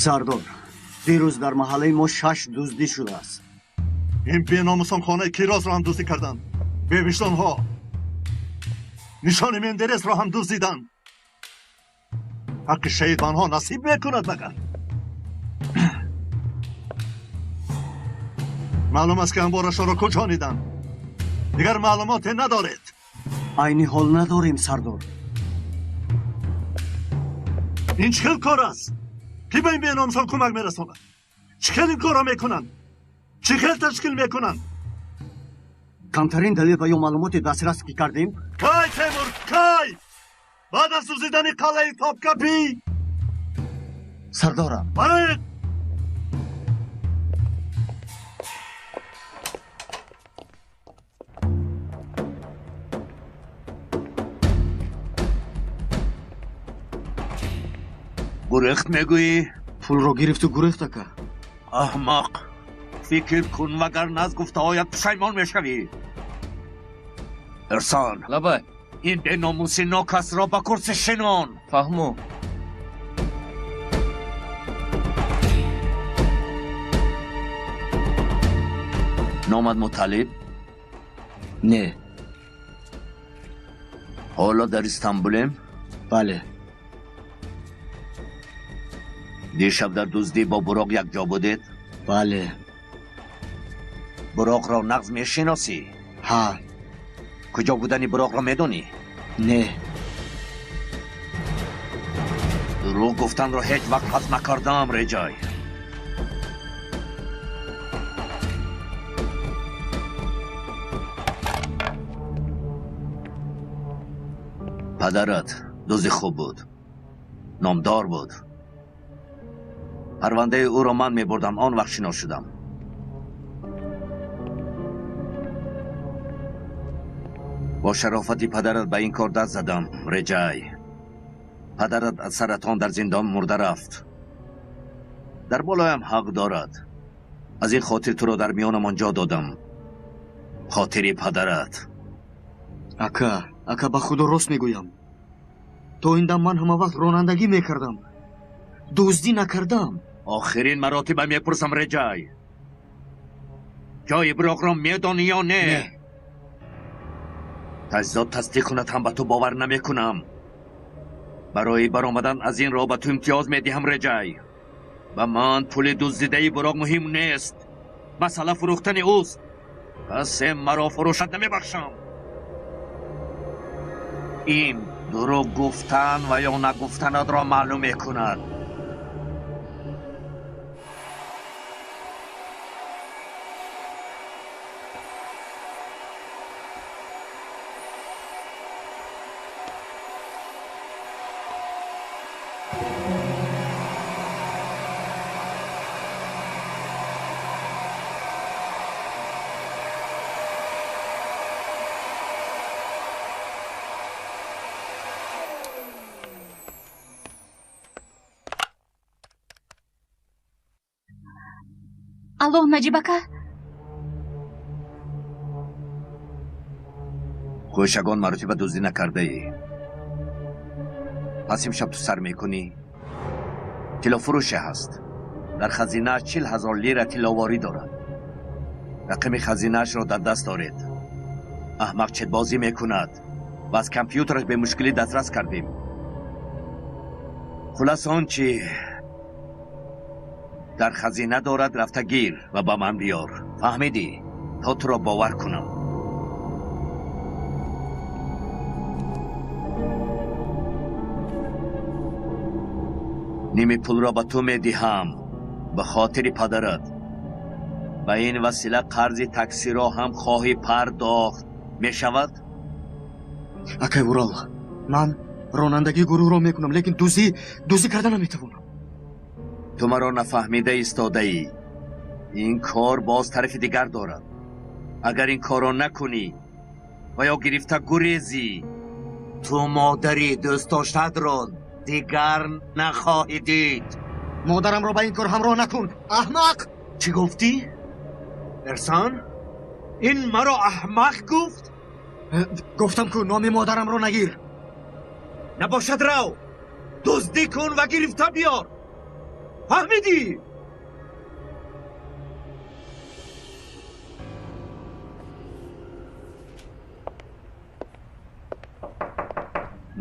Сардор, дирӯз дар маҳаллаи мо 6 дуздӣ шудааст. Ин беномусон хонаи Киросро ҳам дуздӣ карданд. Бевиҷдонҳо нишони Мендересро ҳам дуздиданд. Ҳаққи шаҳид ба онҳо насиб мекунад магар? Маълум аст ки анборашонро кӯчониданд. Дигар маълумоте надоред. Айни ҳол надорем, сардор. Ин чӣ хел кор аст? Ки ба ин беномусон кӯмак мерасонад? Чӣ хел ин корро мекунанд? Чӣ хел ташкил мекунанд? Камтарин далел ва ё маълумоте дастрас ки кардем. Кай, Темур, кай! Баъд аз дуздидани қалъаи Топкапӣ. Сардорам. Бароед! Гурехт мегӯӣ? Пулро гирифту гурехт, ака. Аҳмақ! Фикр кун, вагарна аз гуфтаҳоят пушаймон мешавӣ. Ирсон. Лабай. Ин беномуси нокасро ба курси шинон. Фаҳму. Номад Муталиб? Не. Ҳоло дар Истанбулем? Бале. Дишаб дар дуздӣ бо Буроқ якҷо будед? Бале. Буроқро нағз мешиносӣ? Ҳа. Куҷо будани Буроқро медонӣ? Не. Дурӯғ гуфтанро ҳеҷ вақт ҳаз накардаам, Реҷай. Падарат дузди хуб буд, номдор буд. Парвандаи ӯро ман мебурдам, он вақт шинос шудам. Бо шарофати падарат ба ин кор даст задам, Реҷай. Падарат аз саратон дар зиндон мурда рафт. Дар болоям ҳақ дорад. Аз ин хотир туро дар миёнамон ҷо додам. Хотири падарат. Ака, ака, ба худо рост мегӯям. То ин дам ман ҳама вақт ронандагӣ мекардам. Дуздӣ накардам. Охирин маротиба мепурсам, Реҷай. Ҷои Буроқро медонӣ ё не? Не. Таҷзод тасдиқ кунад ҳам ба ту бовар намекунам. Барои баромадан аз ин роҳ ба ту имтиёз медиҳам, Реҷай. Ба ман пули дуздидаи Буроқ муҳим нест. Масъала фурӯхтани ӯст. Касе маро фурӯшад намебахшам. Ин дурӯғ гуфтан ва ё нагуфтанатро маълум мекунад. Алло, Наҷиб ака. Хуш, ягон маротиба дуздӣ накардаӣ. Пас имшаб ту сар мекунӣ. Тиллофурӯше ҳаст. Дар хазинааш 40 000 лира тилловорӣ дорад. Рақами хазинаашро дар даст доред. Аҳмақ четбозӣ мекунад ва аз компютераш бемушкилӣ дастрас кардем. Хулас, он чи дар хазина дорад, рафта гир ва ба ман биёр. Фаҳмидӣ? То туро бовар кунам. Ними пулро ба ту медиҳам ба хотири падарат. Ба ин васила қарзи таксиро ҳам хоҳӣ пардохт. Мешавад? Акай Урал, ман ронандагии гурӯҳро мекунам, лекин дуздӣ карда наметавонам. Ту маро нафаҳмида истодаӣ. Ин кор боз тарафи дигар дорад. Агар ин корро накунӣ ва ё гирифта гурезӣ, ту модари дӯстдоштаатро дигар нахоҳӣ дид. Модарамро ба ин кор ҳамроҳ накун, аҳмақ! Чӣ гуфтӣ? Эрсан? Ин маро аҳмақ гуфт? Гуфтам ку номи модарамро нагир. Набошад, рав, дуздӣ кун ва гирифта биёр. Фаҳмидӣ?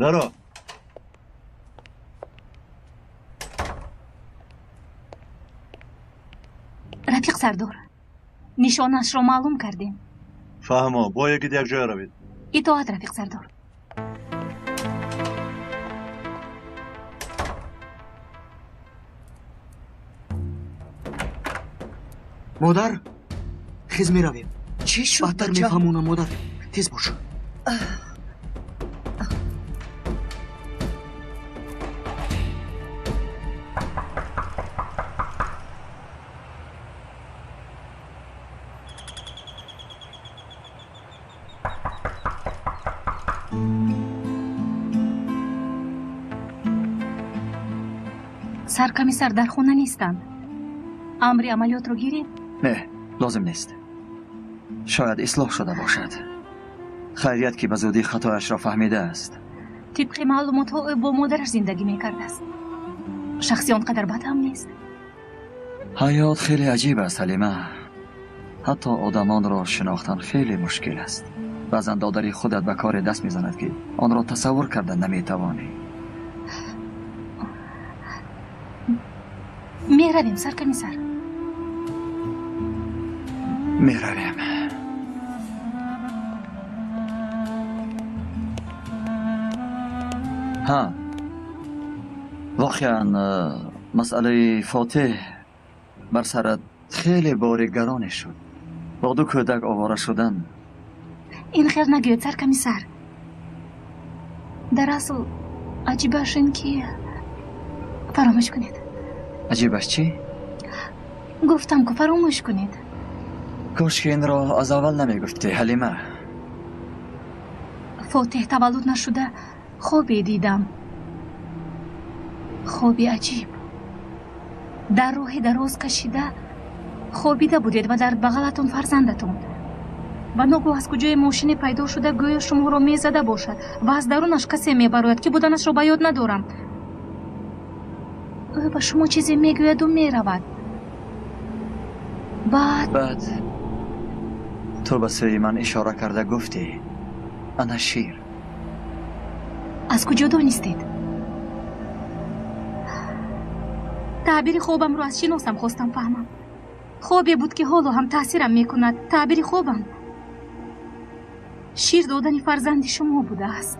Даро. Рафиқ сардор, нишонаашро маълум кардем. Фаҳмо, бо якид якҷоя равед. Итоат, рафиқ сардор. Модар, хез меравем. Чӣ шуд? Баъдтар мефаҳмонам, модар. Тез бош. Саркомиссар дар хона нестанд. Амри амалиётро гирем? Не, лозим нест. Шояд ислоҳ шуда бошад. Хайрият ки ба зудӣ хатояшро фаҳмидааст. Тибқи маълумотҳо ӯ бо модараш зиндагӣ мекардааст. Шахси он қадар бад ҳам нест. Ҳаёт хеле аҷиб аст, Ҳалима. Ҳатто одамонро шинохтан хеле мушкил аст. Баъзан додари худат ба коре даст мезанад, ки онро тасаввур карда наметавонӣ. Меравем, саркомиссар. Меравем. Ҳа, воқеан масъалаи Фотеҳ бар сарат хеле бори гароне шуд. Бо ду кӯдак овора шудан. Ин хел нагӯед, саркомиссар. Дар асл аҷибаш ин ки фаромӯш кунед. Аҷибаш чӣ? Гуфтам ку фаромӯш кунед. Кошки инро аз аввал намегуфтӣ, Ҳалима. Фотеҳ таваллуд нашуда хобе дидам. Хоби аҷиб. Дар роҳи дароз кашида хобида будед ва дар бағалатон фарзандатон. Ва ногоҳ аз куҷое мошине пайдо шуда гӯё шуморо мезада бошад ва аз дарунаш касе мебарояд, ки буданашро ба ёд надорам. Ӯ ба шумо чизе мегӯяду меравад. Баъд ту ба сӯи ман ишора карда гуфтӣ: ана шир. Аз куҷо донистед? Таъбири хобамро аз шиносам хостам фаҳмам. Хобе буд, ки ҳоло ҳам таъсирам мекунад. Таъбири хобам шир додани фарзанди шумо будааст.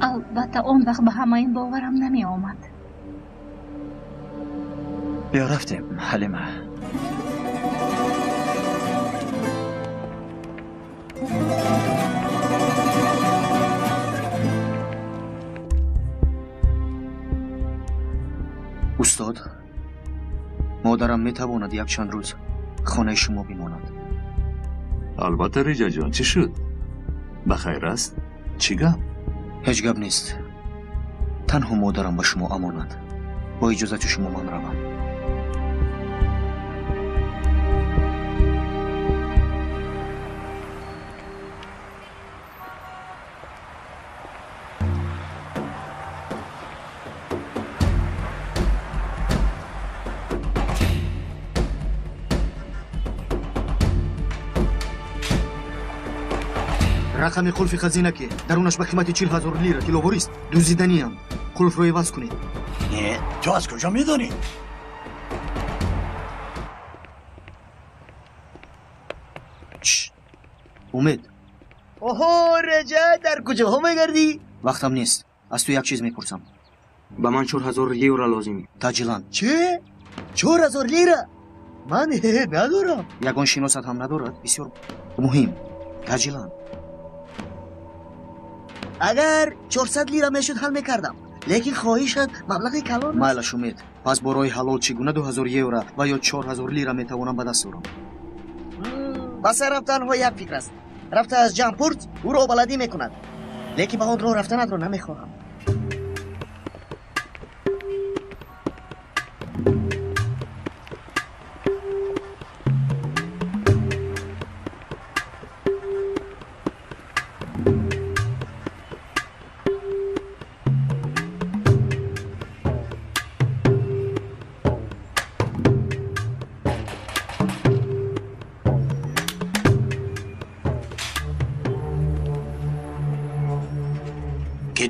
Албатта, он вақт ба ҳама ин боварам намеомад. Биё рафтем, Ҳалима. Устод, модарам метавонад якчанд рӯз хонаи шумо бимонад. Албатта, Реҷаҷон, чӣ шуд? Ба хайр аст? Чӣ гап? Ҳеҷ гап нест. Танҳо модарам ба шумо амонат. Бо иҷозати шумо ман равам. Рақами қулфи хазина ки дарунаш ба қимати 40 000 лира тилловорист, дуздиданиам. Қулфро иваз кунед. Не, ту аз куҷо медонӣ? Умед. Оҳо, Реҷа, дар куҷоҳо мегардӣ? Вақтам нест. Аз ту як чиз мепурсам. Ба ман 4000 евро лозим. Таҷилан. Чӣ? 4000 лира? Ман надорам. Ягон шиносат ҳам надорад? Бисёр муҳим. Таҷилан. Агар 400 лира мешуд, ҳал мекардам. Лекин хоҳишат маблағи калон аст. Майлаш, Умед. Пас бо роҳи ҳалол чӣ гуна 2000 евро ва ё 4000 лира метавонам ба даст орам? Ба сарам танҳо як фикр аст. Рафта аз ҷамъпурт ӯро баладӣ мекунад. Лекин ба он роҳ рафтанатро намехоҳам.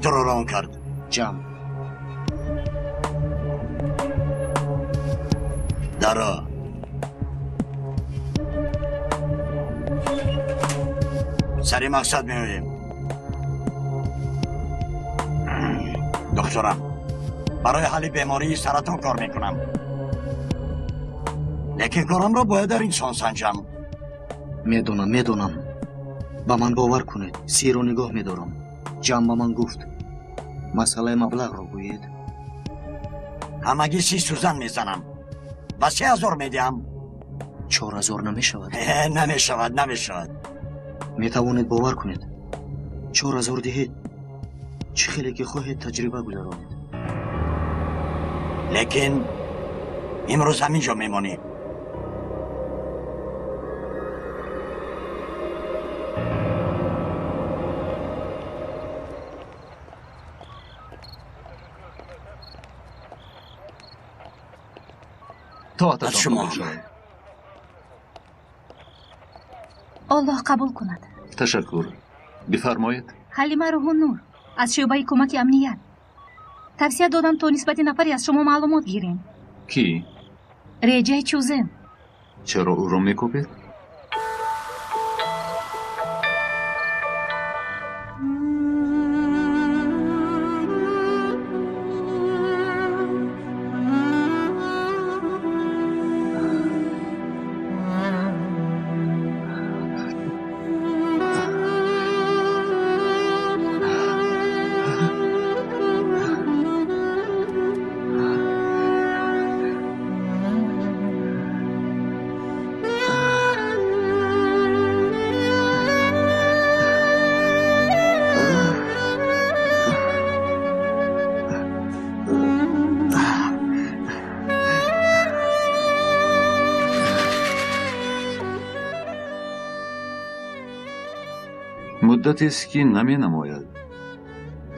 Туро рон кард? Ҷам. Даро. Сари мақсад меоем. Духтурам, барои ҳалли бемории саратон кор мекунам. Лекин корамро бояд дар инсон санҷам. Медонам, медонам. Ба ман бовар кунед, сирро нигоҳ медорам. Ҷам ба ман гуфт. Масъалаи маблағро гӯед. Ҳамагӣ 30 сӯзан мезанам ва 3000 медиҳам. 4000 намешавад? Намешавад, намешавад. Метавонед бовар кунед. 4000 диҳед. Чӣ хеле ки хоҳед таҷриба гузаронед. Лекин имрӯз ҳамин ҷо мемонӣ. Аз шумо. Аллоҳ қабул кунад. Ташаккур. Бифармоед. Ҳалима Рӯҳуннур аз шӯъбаи кӯмаки амният. Тавсия додам то нисбати нафаре аз шумо маълумот гирем. Кӣ? Реҷаи Чӯзен. Чаро ӯро мекӯбед? Муддатест ки наменамояд.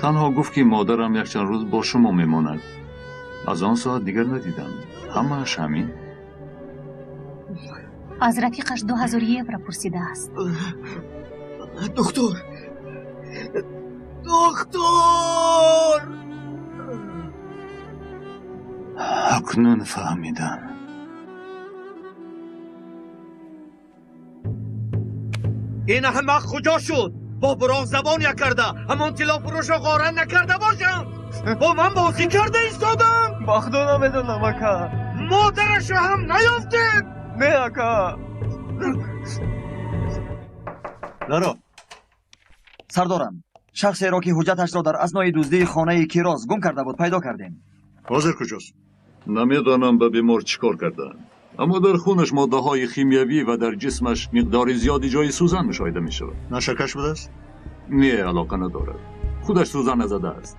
Танҳо гуфт ки модарам якчанд рӯз бо шумо мемонад. Аз он соат дигар надидам. Ҳамааш ҳамин. Аз рафиқаш 2000 евро пурсидааст. Духтур! Духтур! Акнун фаҳмидам. Ин аҳмақ куҷо шуд? Бо буроқ забон як карда, ҳамон тиллофурӯшро ғорат накарда бошам. Бо ман бозӣ карда истодам. Ба худо намедонам, ака. Модарашро ҳам наёфтед? Не, ака. Даро. Сардорам, шахсеро ки ҳуҷҷаташро дар аснои дуздии хонаи кироз гум карда буд, пайдо кардем. Ҳозир куҷост? Намедонам ба бемор чӣ кор кардаанд. Аммо дар хунаш моддаҳои химиявӣ ва дар ҷисмаш миқдори зиёди ҷои сӯзан мушоҳида мешавад. Нашакаш будааст? Не, алоқа надорад. Худаш сӯзан назадааст.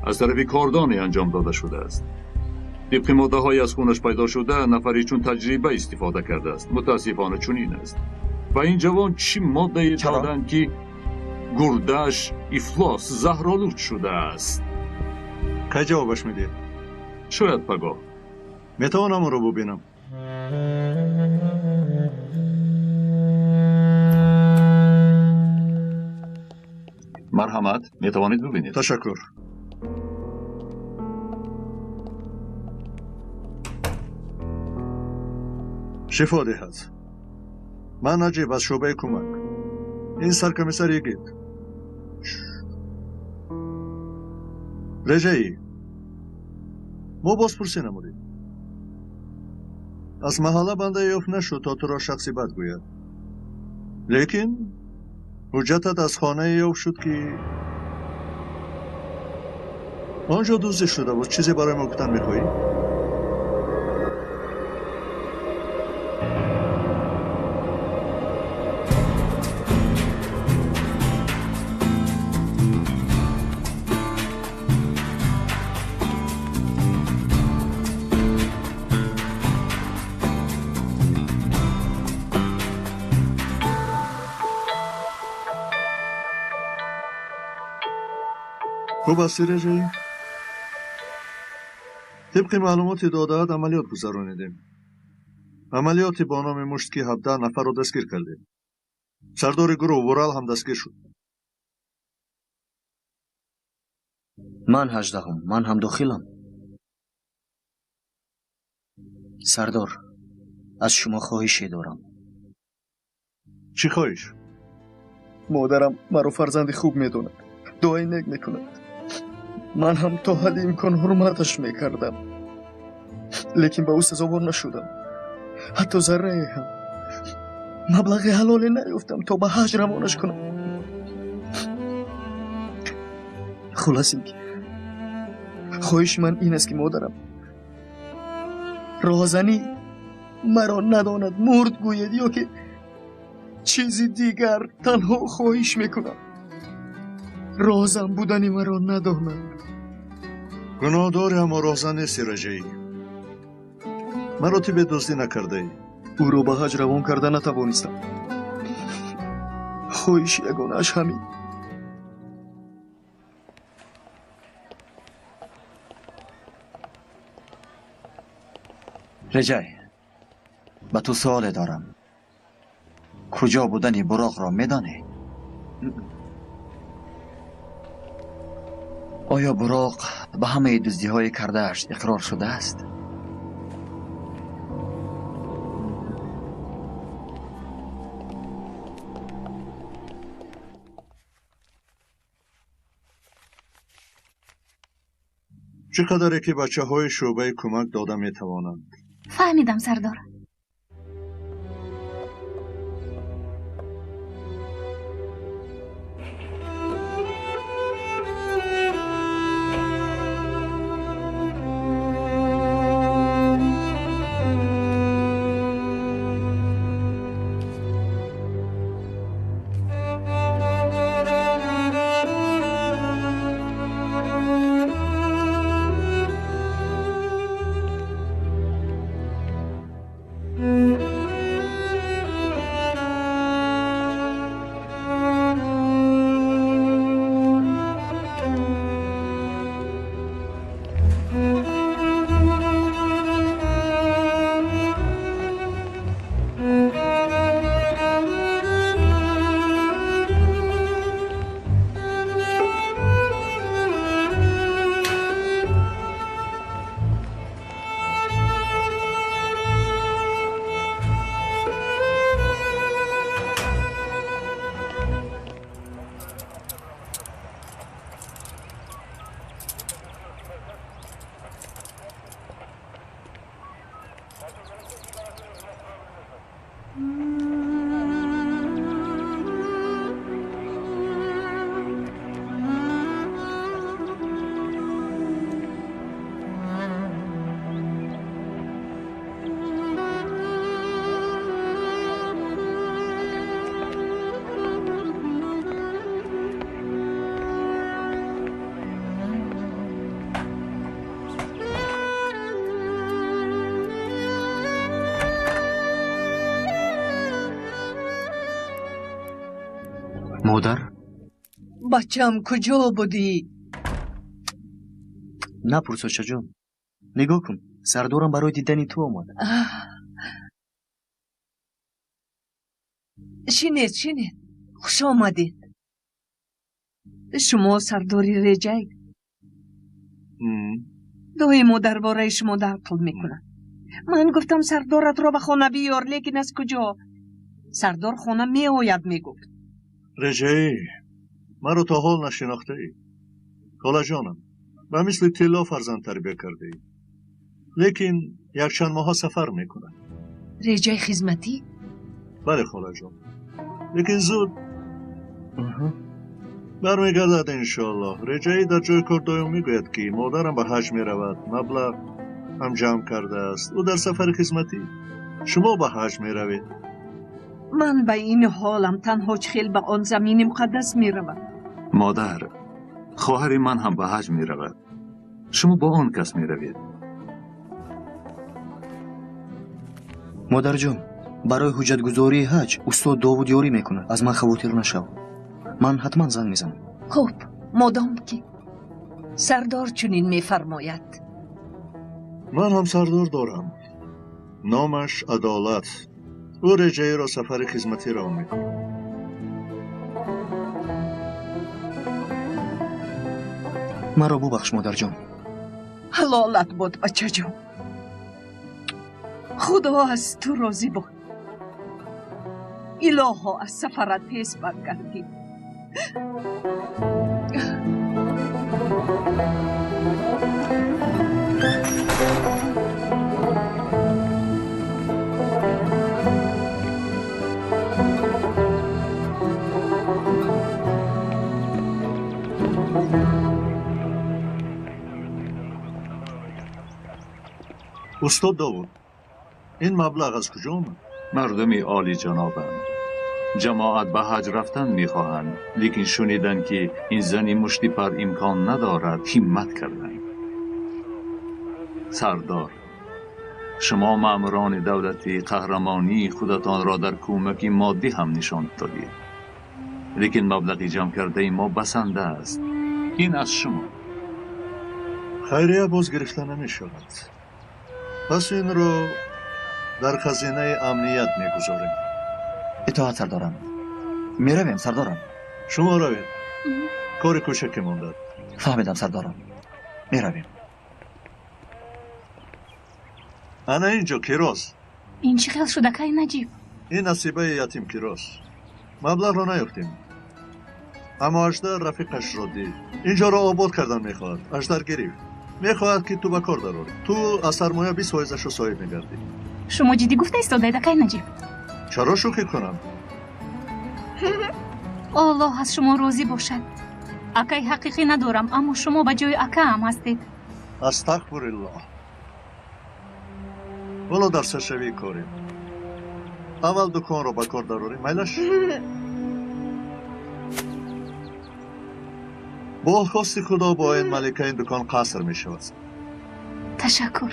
Аз тарафи кордоне анҷом дода шудааст. Тибқи моддаҳои аз хунаш пайдо шуда, нафаре чун таҷриба истифода кардааст. Мутаассифона чунин аст. Ба ин ҷавон чӣ моддае доданд, ки гурдааш ифлос заҳролуд шудааст? Кай ҷавобаш медиҳед? Шояд пагоҳ. Метавонам ӯро бубинам? Марҳамат, метавонед бубинед. Ташаккур. Шифо диҳад. Ман Наҷиб аз шӯъбаи кӯмак. Ин саркомиссар Йигит. Реҷаӣ, мо бозпурсӣ намудем. Аз маҳалла бандае ёфт нашуд то туро шахси бад гӯяд. Лекин ҳуҷҷатат аз хонае ёфт шуд ки он ҷо дуздӣ шуда буд. Чизе барои мо гуфтан мехоҳӣ? Хуб астӣ, Реҷаӣ? Тибқи маълумоти додаат амалиёт гузаронидем. Амалиёти бо номи мушт ки 17 нафарро дастгир кардем. Сардори гурӯҳ Вурал ҳам дастгир шуд. Ман 18-ум, ман ҳам дохилам. Сардор, аз шумо хоҳише дорам. Чӣ хоҳиш? Модарам маро фарзанди хуб медонад, дуои нек мекунад. Ман ҳам то ҳадди имкон ҳурматаш мекардам, лекин ба ӯ сазовор нашудам. Ҳатто заррае ҳам маблағи ҳалоле наёфтам то ба ҳаҷ равонаш кунам. Хулас ин ки хоҳиши ман ин аст ки модарам роҳзанӣ маро надонад, мурд гӯяд ё ки чизи дигар. Танҳо хоҳиш мекунам роҳзан будани маро надонад. Гуноҳ дорӣ, аммо роҳзан нести, Раҷаӣ. Маро ту бедуздӣ накардаӣ. Ӯро ба ҳаҷ равон карда натавонистам. Хоҳиши ягонааш ҳамин. Реҷай, ба ту суоле дорам. Куҷо будани буроқро медонӣ? Оё буроқ ба ҳамаи дуздиҳои кардааш иқрор шудааст? Чӣ қадаре ки бачаҳои шӯъбаи кӯмак дода метавонанд. Фаҳмидам, сардор. Модар? Бачам, куҷо будӣ? Напурс, очаҷон. Нигоҳ кун, сардорам барои дидани ту омад. Шинед, шинед. Хуш омадед. Шумо сардори Реҷай. Доимо дар бораи шумо нақл мекунад. Ман гуфтам сардоратро ба хона биёр, лекин аз куҷо? Сардор хона меояд, мегуфт. Реҷаӣ, маро то ҳол нашинохтаӣ. Холаҷонам, ба мисли тилло фарзанд тарбия кардаӣ. Лекин якчанд моҳа сафар мекунад. Реҷаи хизматӣ? Бале, холаҷон. Лекин зуд бармегардад иншоаллоҳ. Реҷаӣ дар ҷои кор доим мегӯяд, ки модарам ба ҳаҷ меравад, маблағ ҳам ҷамъ кардааст. Ӯ дар сафари хизматӣ. Шумо ба ҳаҷ меравед. Ман ба ин ҳолам танҳо хел ба он замини муқаддас меравам. Модар, хоҳари ман ҳам ба ҳаҷ меравад. Шумо бо он кас меравед. Модарҷон, барои ҳуҷҷатгузории ҳаҷ устод Довуд ёрӣ мекунад. Аз ман хавотир нашав. Ман ҳатман занг мезанам. Хуб, модом ки сардор чунин мефармояд. Ман ҳам сардор дорам. Номаш Адолат. Ӯ Реҷаиро сафари хизматӣ равон мекунад. Маро бубахш, модарҷон. Ҳалолат бод, бачаҷон. Худо аз ту розӣ бод. Илоҳо, аз сафарат тез баргардӣ. Устод Довуд, ин маблағ аз куҷо омад? Мардуми олиҷанобанд. Ҷамоат ба ҳаҷ рафтан мехоҳанд, лекин шуниданд, ки ин зани муштипар имкон надорад, ҳиммат карданд. Сардор, шумо маъмурони давлатӣ қаҳрамонии худатонро дар кӯмаки моддӣ ҳам нишон додед. Лекин маблағи ҷамъ кардаи мо басанда аст. Ин аз шумо. Хайрия боз гирифта намешавад. Пас инро дар хазинаи амният мегузорем. Итоат, сардорам. Меравем, сардорам. Шумо равед. Кори кӯчаке мондад. Фаҳмидам, сардорам. Меравем. Ана инҷо кирос. Ин чӣ хел шуд, акай Наҷиб? Ин насибаи ятим кирос. Маблағро наёфтем. Аммо Аждар рафиқашро дид. Инҷоро обод кардан мехоҳад. Аждар гирифт. Мехоҳад, ки ту ба кор дарорӣ. Ту аз сармоя 20%-ашро соҳиб мегардӣ. Шумо ҷиддӣ гуфта истодаед, акай Наҷиб? Чаро шӯхӣ кунам? Аллоҳ аз шумо розӣ бошад. Акай ҳақиқӣ надорам, аммо шумо ба ҷои акаам ҳастед. Астағфируллоҳ. Ҳоло дар саршавии корем. Аввал дуконро ба кор дарорем, майлаш? Бо хости Худо бо ин малика ин дукон қаср мешавад. Ташаккур.